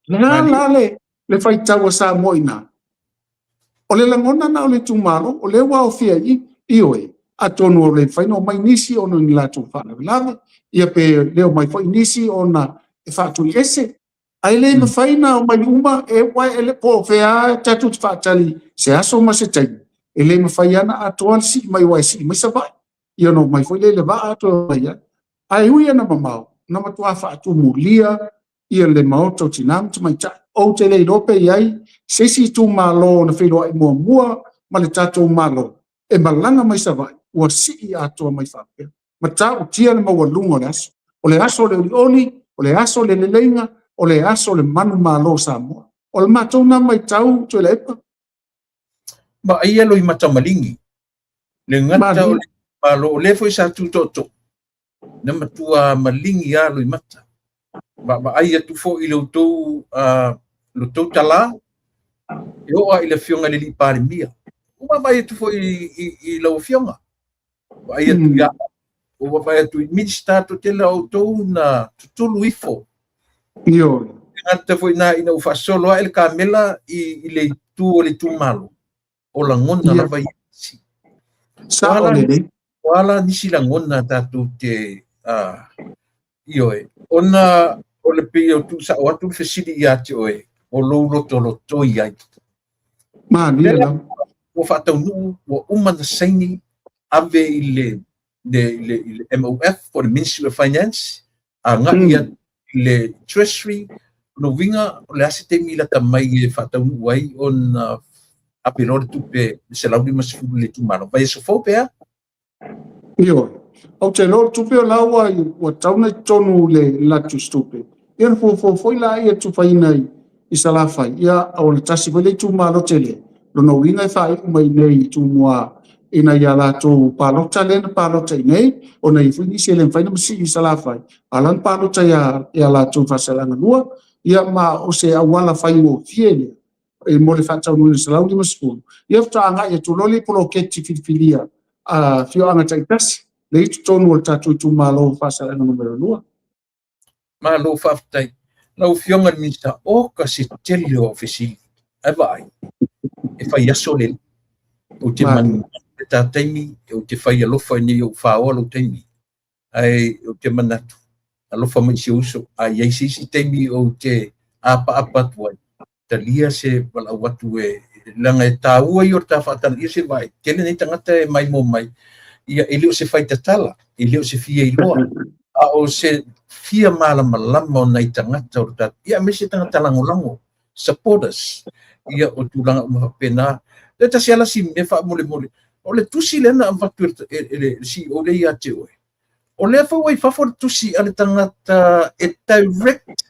Le a la le faitau a Samoa i ina? O le lagona na o le itumalo, o lea ua aofia i i, ioe, atonu o le mafai ona omai nisi ona o ni latou faalavelave, ia pe le omai foi nisi ona e faatuiese. Ae le mafai ona omai uma, e uae e le po o fea tatou te faatali se aso ma se taimi, e le mafai lava ona atoa le sii mai, aua e sii mai Savaii, ia ona omai foi lea i le vaa toe omai ai. Ae ui ina mamao, na matua faatumulia ia le maota o tina ma tamaitai. Ou te le iloa pe i ai se isi itumalo na feiloai muamua ma le tatou Malo e malaga mai Savaii ua sii atoa mai faapea. Matautia le maualuga o le aso. O le aso o le olioli, o le aso o le leleiga, o le aso o le manumalo o Samoa. O le matou na matau Tuilaepa. Vaaia Loimata maligi, le gata o le malo, o lea foi sa tu tootoo, na matua maligi lava Loimata. Vaavaai atu foi i le outou, lo outou talā, e oo lava i le afioga i le alii Palemia. Ua vaavaai atu foi i lau afioga, vaai atu ia, ua vaavaai atu i Minisita toatele a outou na tutulu ifo. Ioe. Tagata foi na ina ua faasolo ae le kamela i le itu o le itumalo, o lagona lava ia nisi. Sao lelei. O a la nisi lagona tatou te ioe, ona o le pei o tuusao atu le fesili ia te oe, o lou lotolotoi ai. Malie lava. Ua faataunuu, ua uma na saini, ave i le, le, le, le MOF, po o le Ministry of Finance, agai atu i le Treasury. O lona uiga, o le a se taimi lata mai e faataunuu ai ona ave loa le tupe 150 i le itumalo? Vaiaso fou pe a? Ioe. Ou te iloa o le tupe o la ua, ua tatau ona i totonu le latou tusitupe. Ia ona fuafua foi lea e tufaina i Salafai, ia o le tasi foi le itumalo tele. Lona uiga e faaiu mai nei i Tumua ina ia latou palota lea na palota i nei, ona e i ai foi nisi e le mafai ona masii i Salafai, a o la na palota ia latou i Faasaleleaga 2, ia ma o se auala faigofie lea e mo le faataunuuina 150, ia faatoa agai atu loa lea i poloketi filifilia a afioaga taitasi lea i totonu o le tatou itumalo o Faasaleleaga Nu.2. Malo faafetai. Lau Afioga i le Minisita, oka se tele o au fesili. Ae vaai, e fai aso le ou te manumanu i le ta taimi, ou te fai alofa ina ia ou faoa lou taimi. Ae ou te manatu, alofa mai i si ou uso, a i ai se isi taimi ou te apaapa atu ai, talia se valaau atu e, leaga e taua ia o le ta faatanaia se vaai, tele nei tagata e maimoa mai, ia e le o se faitatala, e le o se fia iloa, a o se fia malamalama o nai tagata o le tatou, ia aemaise tagata lagolago, supporters, ia o tulaga uma faapena. Le tasi lava si mea faamolemole, o le tusi lea na avatu e le CEO lea ia te oe, o lea foi ua i fafo le tusi a le tagata e direct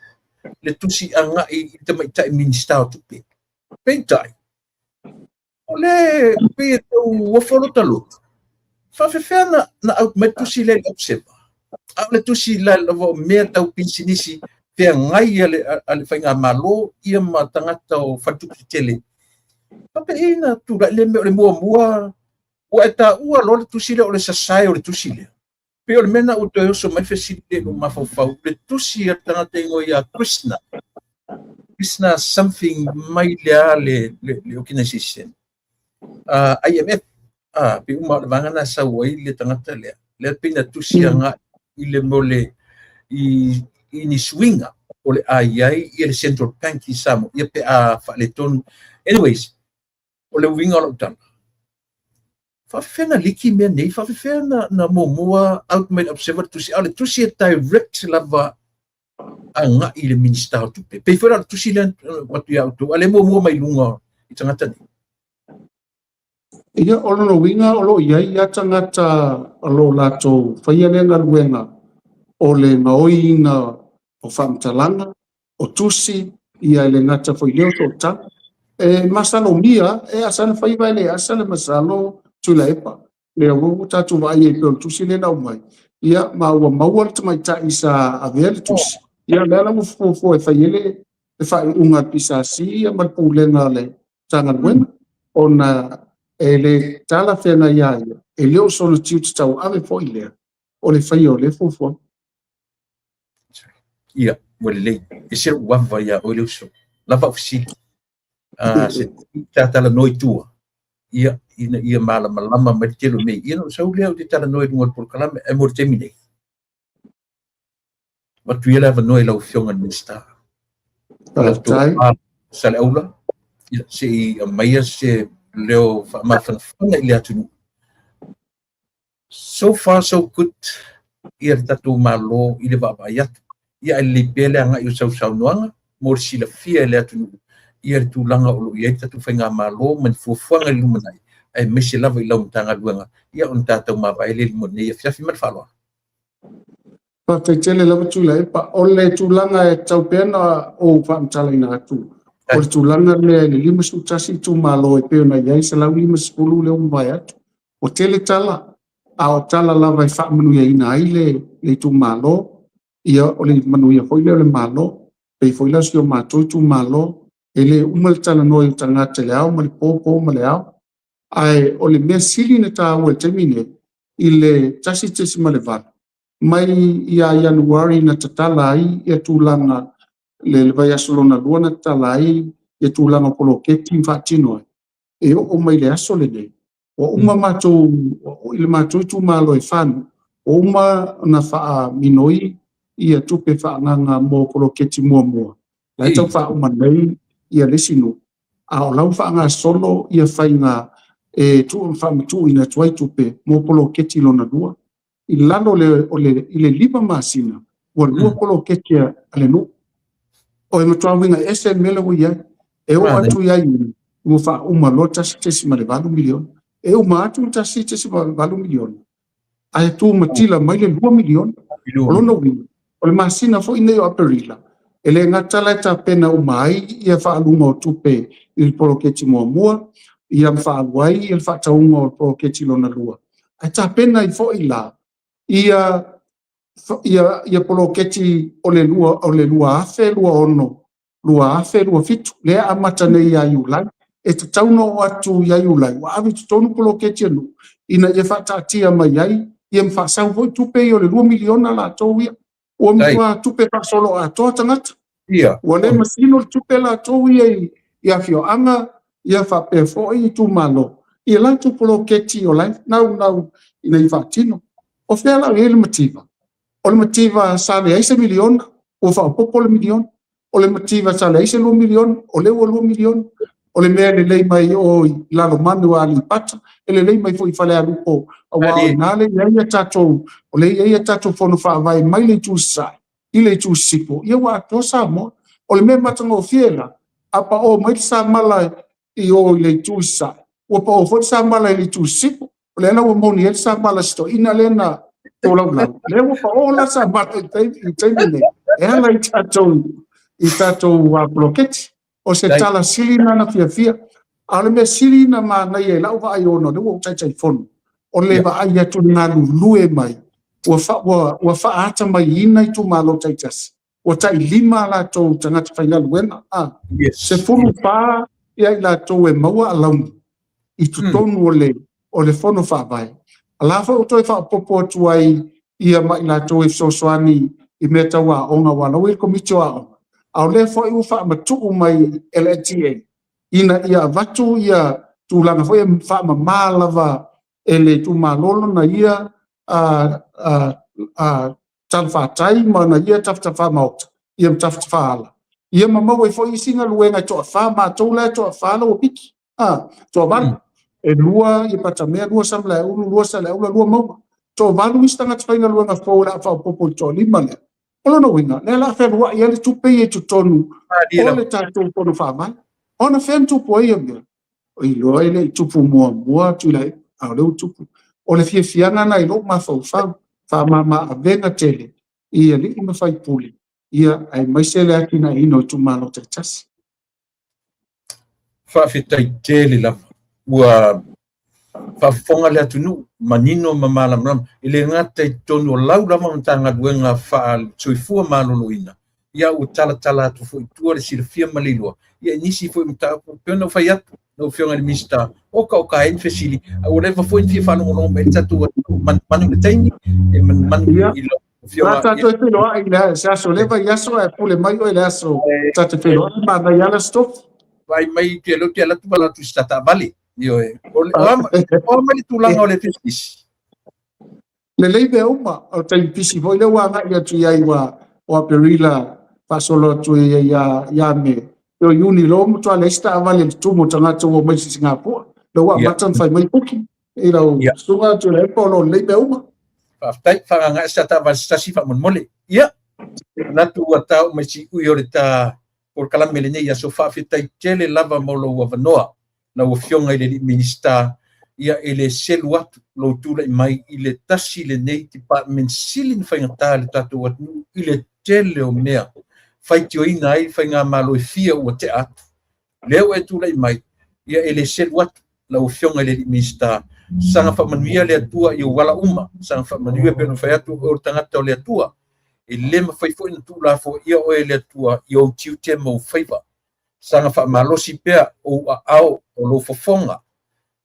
le tusi agai i le tamaitai Minisita o Tupe. Peitai, o lea pei e tau ofo lota loto, faafefea na out mai le tusi lea i le Observer? A o le tusi la lava o mea tau pisinisi feagai a le faigamalo ia ma tagata o faletupe tetele. Faapei na tulai le mea o le muamua ua e taua loa le tusi lea o le sasae o le tusi lea. Pei o le mea lena ua toe oso mai le fesili lea i lou mafaufau, le tusi a le tagata e igoa ia Krishna, Krishna something mai le a le, le, le organization, IMF, pei uma o le vaega lena e sau ai le tagata lea, lea pei na tusi agai i le mea o le, i ni suiga o le a i ai ia le Central Bank i Samoa, ia pe a faaletonu. Anyways, o le uiga o lau tala, faafefea na liki mea nei, faafefea na muamua out mai le Observer le tusi, a o le tusi e direct lava agai i le Minisita o Tupe. Pei foi la o le tusi lea avatu ia outou, a o lea e muamua mai luga i tagata nei. Ia, o lona uiga o lo o i ai lava tagata o lo o latou faia lea galuega o le gaoiina o faamatalaga, o tusi, ia e le gata foi i lea o sootaga. E masalomia, e asa le faiva e le asa le masalo Tuilaepa. Lea ua tatou vaai ai pei o le tusi lea na aumai, ia ma ua maua le tamaitai sa avea le tusi, ia lea la ua fuafua e fai ai le faaiuga a le PSC ia ma le pulega a le Matagaluega, ona e le talafeagai ia ia, e le o sona tiute tauave foi lea o le faia o lea fuafuaga. Ia, ua lelei. E se lou ava ia oe le uso. Lava au fesili. Se ta talanoa i tua, ia, ina ia malamalama mai le tele o mea. Ia ona ou sau lea ou te talanoa i luga o le polokalame, ae mo le taimi nei, avatu ia le avanoa i lau Afioga i le Minisita. Faafetai. Saleaula, ia, se i aumaia se leo faamafanafana i le atunuu. So far so good ia le tatou Malo i le vaavaai atu. Ia ae lelei pea le agai o sau saunoaga mo le silafia e le atunuu ia le tulaga o lo o i ai le tatou faigamalo ma ni fuafuaga i le lumanai, aemaise lava i lau Matagaluega, ia ona tatou mavae lea i luma o lenei afiafi. Ma le faaaloalo. Faafetai tele lava Tuilaepa. O le tulaga e tatau pea ona ou faamatalaina atu, o le tulaga lea i le 51 itumalo e pei ona i ai 150 lea ua mavae atu. Ua tele tala, a o tala lava e faamanuiaina ai le itumalo, ia o le manuia foi lea o le Malo. E pei foi la o si o matou itumalo, e le uma le talanoa i tagata i le ao ma le po, po ma le ao. Ae o le mea sili ona taua i le taimi nei, i le 1.8, mai ia Ianuari na tatala ai ia tulaga le vaiaso lona lua na tatala ai ia tulaga o poloketi ma faatino ai, e oo mai le aso lenei, ua uma matou, i le matou itumalo e fa nuu, ua uma ona faaminoi ia tupe faaagaaga mo poloketi muamua, la e tau faauma nei ia le isi nuu, a o la ua faagasolo ia faiga e faamatuuina atu ai tupe mo poloketi lona lua. I lalo o le, i le 5 masina, ua lua poloketi a le nuu. O e matua uiga ese le mea lea ua i ai. E oo atu ia Iuni, ua faauma loa $1.8 miliona. E uma atu le $1.8 miliona, ae tumatila mai le $2 miliona. O lona uiga, o le masina foi nei o Aperila, e le gata la e tapena uma ai ia faaaluga o tupe i le poloketi muamua, ia ma faaalu ai ia le faatauga o le poloketi lona lua, ae tapena ai foi la ia ia poloketi o le 2026 2027 lea e amata nei ia Iulai. E tatau ona oo atu ia Iulai ua ave i totonu poloketi a nuu ina ia faataatia mai ai ia ma faasau foi tupe ia o le $2 miliona latou ia. Ua matua tupe faasoloatoa tagata. Ua le masino le tupe latou ia i afioaga ia faapea foi itumalo i latou poloketi o la e naunau ina ia faatino. O fea la o i ai le mativa? O le mativa sa leai se miliona, ua faaopoopo le miliona. O le mativa sa leai se $2 miliona, o lea ua $2 miliona. O le mea e lelei mai o i Lalomanu a Aleipata, e lelei mai foi i Falealupo, aua o i ina lea e i ai a tatou, o lea e i ai a tatou fono faavae mai le itu i sasae i le itu i sisifo, ia ua atoa Samoa. O le mea matagofie la, a pao mai le samala i o i le itu i sasae, ua pao foi le samala i le itu i sisifo. O lea la ua moni ai le samala a si toeaina lea na tolaulau, lea ua pao la samala i le taimi nei, e ala i tatou i tatou poloketi. O se tala sili lena na fiafia. A o le mea sili na manaia i lau vaai ona o lea ua ou Taitaifono, o le vaai atu i le galulue mai, ua faaatamaiina itumalo taitasi, ua tai 5 a latou tagata faigaluega, 14 ia i latou e maua alauni i totonu o le fono faavae. A la foi ua toe faaopoopo atu ai ia ma i latou e fesoasoani i mea tau aoga, aua o la ua i ai le komiti o aoga, a o lea foi ua faamatuu mai e le LTA ina ia avatu ia tulaga foi e faamama lava e le itumalo lona ia talafatai ma ona ia tafatafa maota ia ma tafatafa ala ia ma maua ai foi isi galuega e toafa matou la e toafa la ua piki toavalu e 2 ia Patamea, 2 Samalaeulu, 2 Saleaula, 2 Mauga, toavalu isi tagata faigaluega fou o le a faaopoopo i le toalima lea. O lona uiga, lea o le a fealuai ai le tupe ia i totonu o le tatou fono faavae. Ona fea na tupu ai ia mea? O iloa e le i tupu muamua atu i a o lea ua tupu. O le fiafiaga na i lou mafaufau, faamama avega tele i alii ma faipule, ia aemaise le atinaeina o itumalo taitasi. Faafetai tele lava. Ua faafofoga le atunuu, manino ma malamalama. E le gata i totonu o lau lava Matagaluega Faale-Soifua Maloloina, ia ua talatala atu foi i tua le silafia ma le iloa, ia i nisi foi mataupu, pei ona ou fai atu, lau Afioga i le Minisita, okaoka ai ni fesili, a ua leva foi ona fia faalogologo mai le tatou atunuu, manumanu i le taimi, e manumanu i lau Afioga. A tatou e feiloai i le se aso, le vaiaso ae pule mai oe i le aso, ta te feiloai, manaia lava le Aso Tofi. Vaai mai, te leo te alu atu ma alu atu i se ta taavale. Ioe. O a mai le tulaga o le pisinisi? Lelei mea uma, o le taimi pisi foi lea ua agai atu i ai ua o Aperila faasolo atu i ai ia Me. O Iuni loa ua matua leai se taavale i le tumu o tagata ua omai i Singapore. Lea ua amata ona fai mai booking i lau susuga Tuilaepa o lo o lelei mea uma. Faafetai, faagaga se taavale se tasi faamolemole. Ia, manatu ua tau mai siui o le ta polokalame lenei aso. Faafetai tele lava mo lou avanoa, lau Afioga i le Alii Minisita. Ia, e le selu atu lou tulai mai i le tasi lenei department sili ona faigata i le tatou atunuu i le tele o mea faitioina ai faigamalo e fia ua tea atu. Lea ua e tulai mai, ia e le selu atu lau Afioga i le alii Minisita, saga faamanuia le Atua i ou ala uma, saga faamanuia pei ona fai atu o oe o le tagata o le Atua, e le mafai foi ona tuulafoaia oe e le Atua i ou tiute ma ou faiva. Saga faamalosi pea ou aao o lou fofoga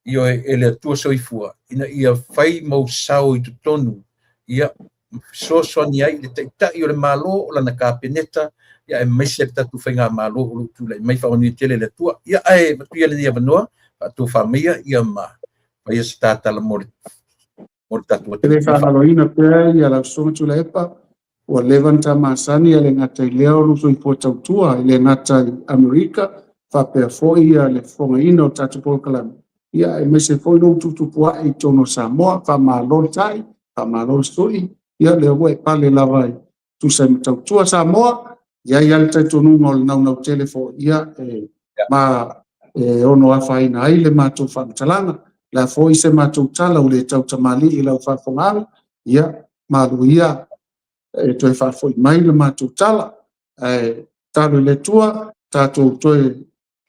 Ioe, e le Atua Soifua, ina ia fai mau sao i totonu, ia, ma fesoasoani ai i le Taitai o le Malo, o lana Kapeneta, ia, aemaise le tatou Faigamalo o lo o tulai mai. Faamanuia tele e le Atua. Ia, ae avatu ia lenei avanoa, faatofa maia, ia, ma faia se ta tala mo le mo le tatou E le faagaloina pea ia lau Susuga Tuilaepa, ua leva ona ta masani e le gata i lea o lou soifua tautua e le gata i Amerika, faapea foi ia le fofogaina o tatou polokalame, ia aemaise foi lou tuputupuae i totonu o Samoa. Faamalo le tai, faamalo le sui, ia lea ua e pale lava e tusa ai ma tautua Samoa. E i ai lava le talitonuga o le naunau tele foi, ia, e, ma e ono afaina ai le matou faamatalaga. O le a foi se matou tala ua le tautamalii i lau faafofogaaga, ia, malu ia e toe faafoi mai le matou tala. Ae tatalo i le Atua, tatou toe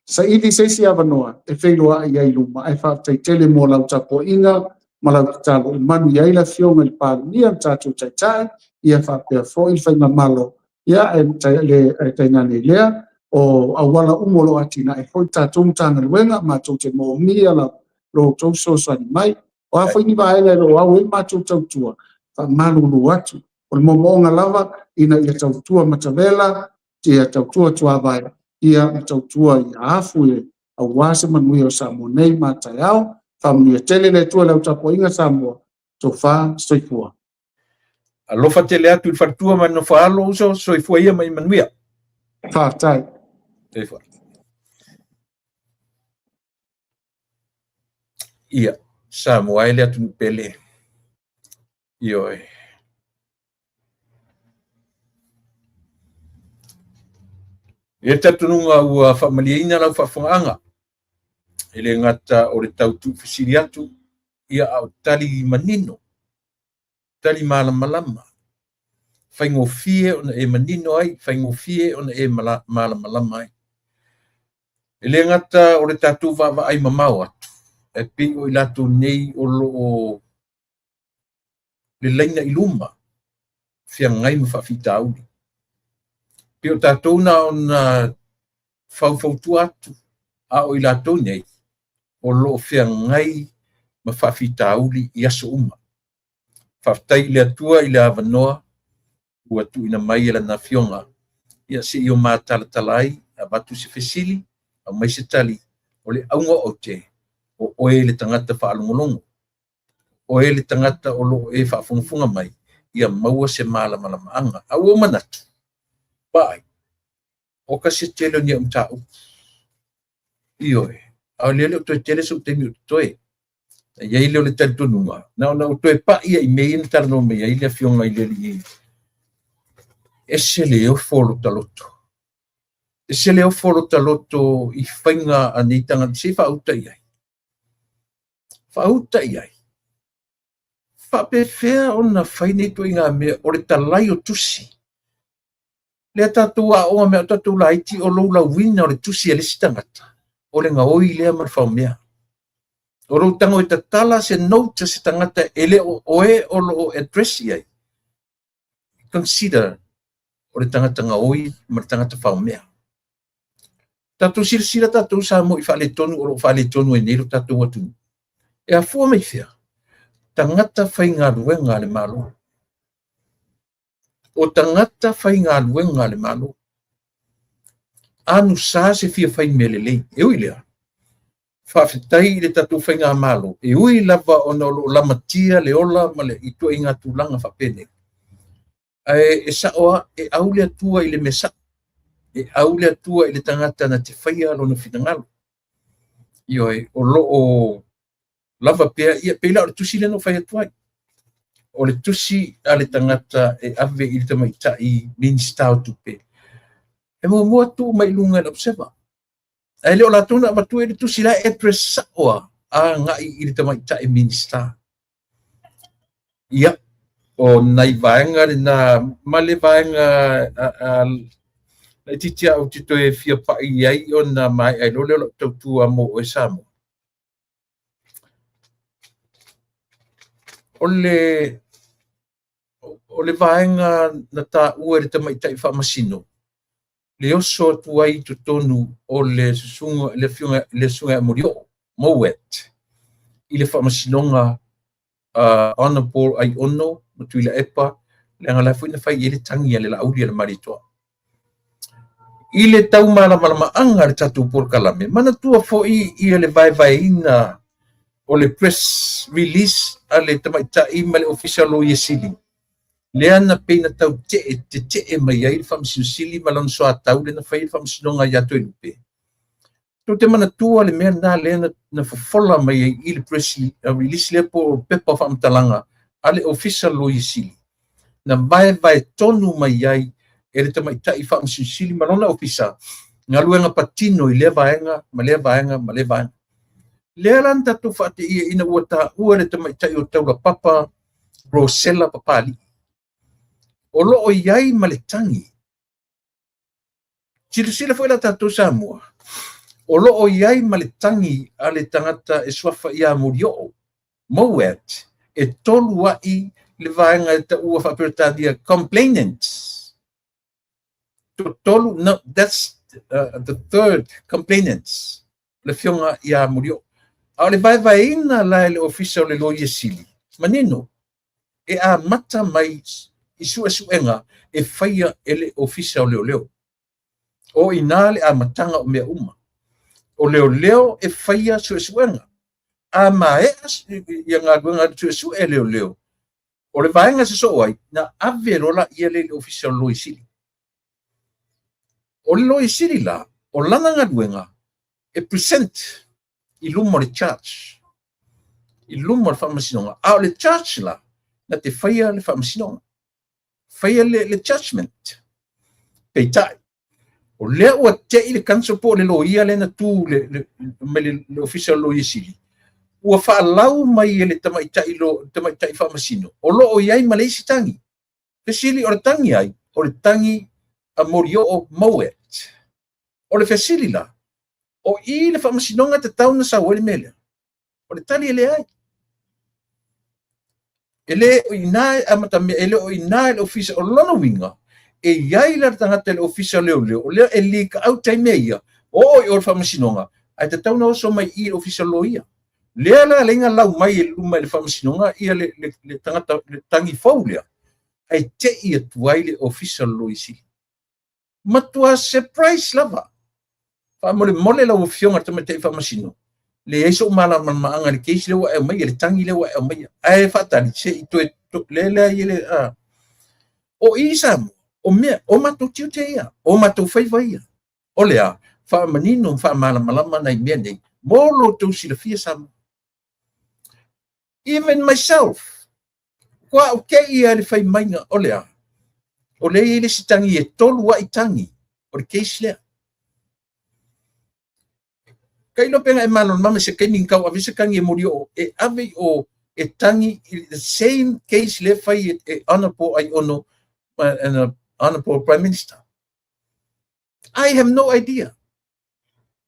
saili se isi avanoa e feiloai ai i luma, ae faafetai tele mo lau tapuaiga ma lau tatalo e manuia ai le Afioga i le Palemia, le tatou Taitai, ia faapea foi le Faigamalo, ia ae tainane lea o auala uma o lo o atinae foi le tatou Matagaluega, matou te moomia lo outou fesoasoani mai. O a foi ni vaega e le o au ai le matou tautua, faamalulu atu. O le moomooga lava ina ia tautua matavela, ia tautua tuavae, ia ma tautua ia afu e aua se manuia o Samoa nei ma taeao. Faamanuia tele le Atua i lau tapuaiga Samoa, tofa soifua. Alofa tele atu i le faletua ma le nofo-a-alo uso, soifua ia ma ia manuia. Faafetai. Soifua. Ia, Samoa e le atunuu pele. Ioe. E le talitonuga ua faamalieina lau faafofogaaga, e le gata o le tau tuufesili atu, ia a o tali manino, tali malamalama, faigofie ona e manino ai, faigofie ona e malamalama ai. E le gata o le tatou vaavaai mamao atu, ae pei o i latou nei o lo o le laina i luma, feagai ma faafitauli. Pei o tatou na ona faufautua atu, a o i latou nei o lo o feagai ma faafitauli i aso uma. Faafetai i le Atua i le avanoa ua tuuina mai e Lana Afioga, ia se i o matalatala ai, avatu se fesili, aumai se tali, o le auga o aute, o oe le tagata faalogologo, oe le tagata o lo o e faafogafoga mai, ia maua se malamalamaaga. A ua ou manatu, vaai, o ka se tele o ni au mataupu. Ioe, a o lea e le o toe tele sou taimi o totoe. E i ai lea o le talitonuga, na ona ou toe pai ia i mea ia na talanoa mai ai le Afioga i le Alii, ese le ofo o lota loto. Ese le ofo o lota loto i faiga a nei tagata, se i faauta i ai. Faauta i ai. Faapefea ona fai nei ituaiga mea o le talai o tusi. Lea tatou aoga mea o tatou laiti o lou lauina o le tusi a le isi tagata, o le gaoi lea ma le faomea. O lou tago e tatala se note a se tagata e le o oe o lo o address i ai. Consider o le tagata gaoi ma le tagata faomea. Tatou silasila tatou Samoa i faaletonu o lo o faaletonu ai nei lo tatou atunuu. E afua mai fea? Tagata faigaluega a le Malo. O tagata faigaluega a le Malo. Anusa se fia fai mea lelei. E ui i lea, faafetai i le tatou faigamalo, e ui lava ona o lo o lamatia le ola ma le ituaiga tulaga faapenei, ae e sao lava, e au le Atua i le mea sao. E au le Atua i le tagata na te faia lona finagalo. Ioe, o lo o lava pea, ia pei la o le tusi lea na ou fai atu ai. O le tusi a le tagata e ave i le tamaitai Minisita o Tupe, e muamua tuu mai i luga i le Observer. Ae le o latou na avatua i le tusi la e address sao lava. agai i le tamaitai Minisita. Ia, o nai vaega lena ma le vaega laitiiti lava ou te toe fia pai i ai ona maea ai loa lea o lau tautua mo oe Samoa. O le o le vaega na taua e le tamaitai faamasino le oso atu ai i totonu o le susuga le afioga le susuga ia Molioo Mowat i le faamasinoga Honorable Aiono ma Tuilaepa leaga la foi na fai i ai le tagi a le Laauli a le Malietoa. I le taumalamalamaanga o le tatou polokalame, manatua foi ia le vaevaeina o le press release a le tamaitai ma le Ofisa o Loia Sili, lea na pei na tau tee, tetee mai ai le Faamasino Sili ma lana soatau lea na fai ai le faamasinoga ia Toelupe. Tou te manatua le mea lena lea na, na fofola mai ai i le press release lea po o pepa o faamatalaga a le Ofisa Loia Sili, na vaevae tonu mai ai e le tamaitai Faamasino Sili ma lona ofisa galuega patino i lea vaega ma lea vaega ma lea vaega. Lea la na tatou faateia ina ua taua le tamaitai o Taulapapa Rosella Papalii, o lo o i ai ma le tagi. Silasila foi la tatou Samoa, o lo o i ai ma le tagi a le tagata e suafa ia Molioo, Mowat, e tolu ai le vaega e taua faa-Peretania complainants. Tolu, no, that's the third complainants, le afioga ia Molioo. A o le vaevaeina la e le Ofisa o le Loia Sili, manino, e amata mai i suesuega e faia e le Ofisa o Leoleo. O i ina le amataga o mea uma. O leoleo e faia suesuega. A maea ia galuega suesue a leoleo, o le vaega e sosoo ai, na ave loa laia lea i le Ofisa o le Loia Sili. O le Loia Sili la, o lana galuega e present i luma o le judge, i luma o le faamasinoga. A o le judge la, na te faia le faamasinoga, faia le judgment. Peitai, o lea ua tei le counsel po o le loia lea na tu le, mai le ofisa o le Loia Sili, ua faalau mai e le tamaitai, lo, tamaitai faamasino, o lo o i ai ma le isi tagi. Fesili, o le tagi ai? O le tagi a Molioo Mowat. O le fesili la, o i le faamasinoga e tatau ona sau ai le mea lea? O le tali e leai. E le o i ina e amatamea, e le o i ina i le ofisa. O lona uiga, e i ai la le tagata i le ofisa o leoleo, o lea e leak out ai mea ia, oo i o le faamasinoga, ae tatau ona oso mai i i le ofisa o loia. Lea la lea na lau mai e luma i le faamasinoga ia le, le, le tagata, le tagi fou lea, ae tei atu ai le ofisa o le Loia Sili. Matua surprise lava. Faamolemole lau Afioga i le Tamaitai Faamasino, leai sou malamalamaaga i le case lea ua e aumaia, le tagi lea ua e aumaia. Ae faatali, se i toe, le lea i le, a. O i Samoa, o mea, o matou tiute ia, o matou faiva ia. O le a, faamanino ma faamalamalama nai mea nei, mo lo outou silafia Samoa. Even myself, kua au kei ia le fai maiga o le a, o lea e i ai le isi tagi e tolu ai tagi o le case lea. Ka iloa pe na e malamalama i se taimi na tau ave se tagi e Molioo e ave i o e tagi i the same case lea fai e, e Honorable Aiono and Honorable Prime Minister. I have no idea.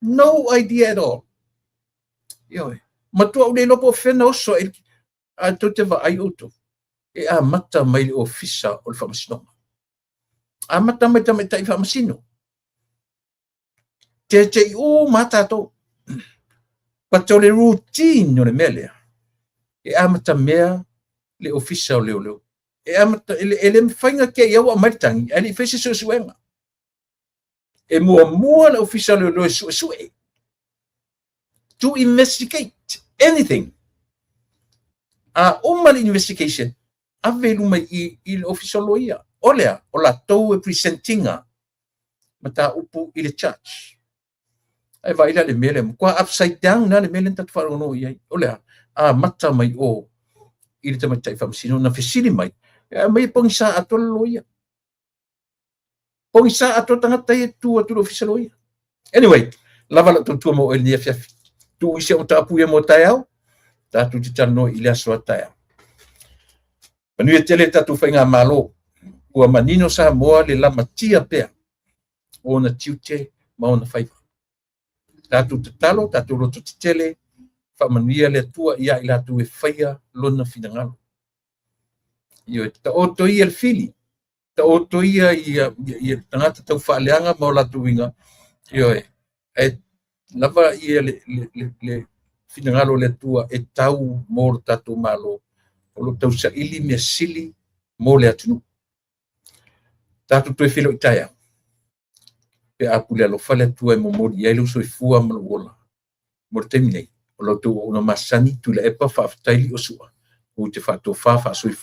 No idea at all. Ioe. Matua ou le iloa po o fea na oso ai a tou te vaai outou. E amata mai le ofisa o le faamasinoga. Amata mai tamaitai faamasino. Te te i uma tatou. But o le routine o le mea lea, e amata mea le ofisa o leoleo. E amata, e le, e le mafai na te i au aumai le tagi, ae le i fai se suesuega. E muamua le ofisa o leoleo e suesue. To investigate anything. A uma le investigation, ave i luma i, i le ofisa o loia. O lea, o latou e presentinga mataupu i le judge. Ae vaai la le mea lea, matua upside down la le mea lea na tatou faalogologo i ai. O lea, amata mai o i le tamaitai faamasino na fesili mai, e aumai e pogisa atoa le loia. Pogisa atoa tagata ia e tu atu i le ofisa loia. Anyway, lava lau tautua mo oe i lenei afiafi. Tuu i si au mataupu ia mo taeao, tatou te talanoa i le aso a taeao. Manuia tele le tatou faigamalo, ua manino Samoa le lamatia pea o ona tiute ma ona faiva. Tatou tatalo, tatou lototetele, faamanuia le Atua ia i latou e faia lona finagalo. Ioe, taoto ia le fili, taoto ia ia tagata taufaaleaga ma o latou uiga, ioe, ae lava ia le finagalo o le Atua e tau mo le tatou Malo, o lo o tausaili mea sili mo le atunuu. Tatou toe feiloai taeao pe a pule alofa le Atua e momoli i ai lou soifua ma lou ola. Mo le taimi nei, o la outou auauna masani Tuilaepa, faafetai Liosua, ou te faatofa faasoifua.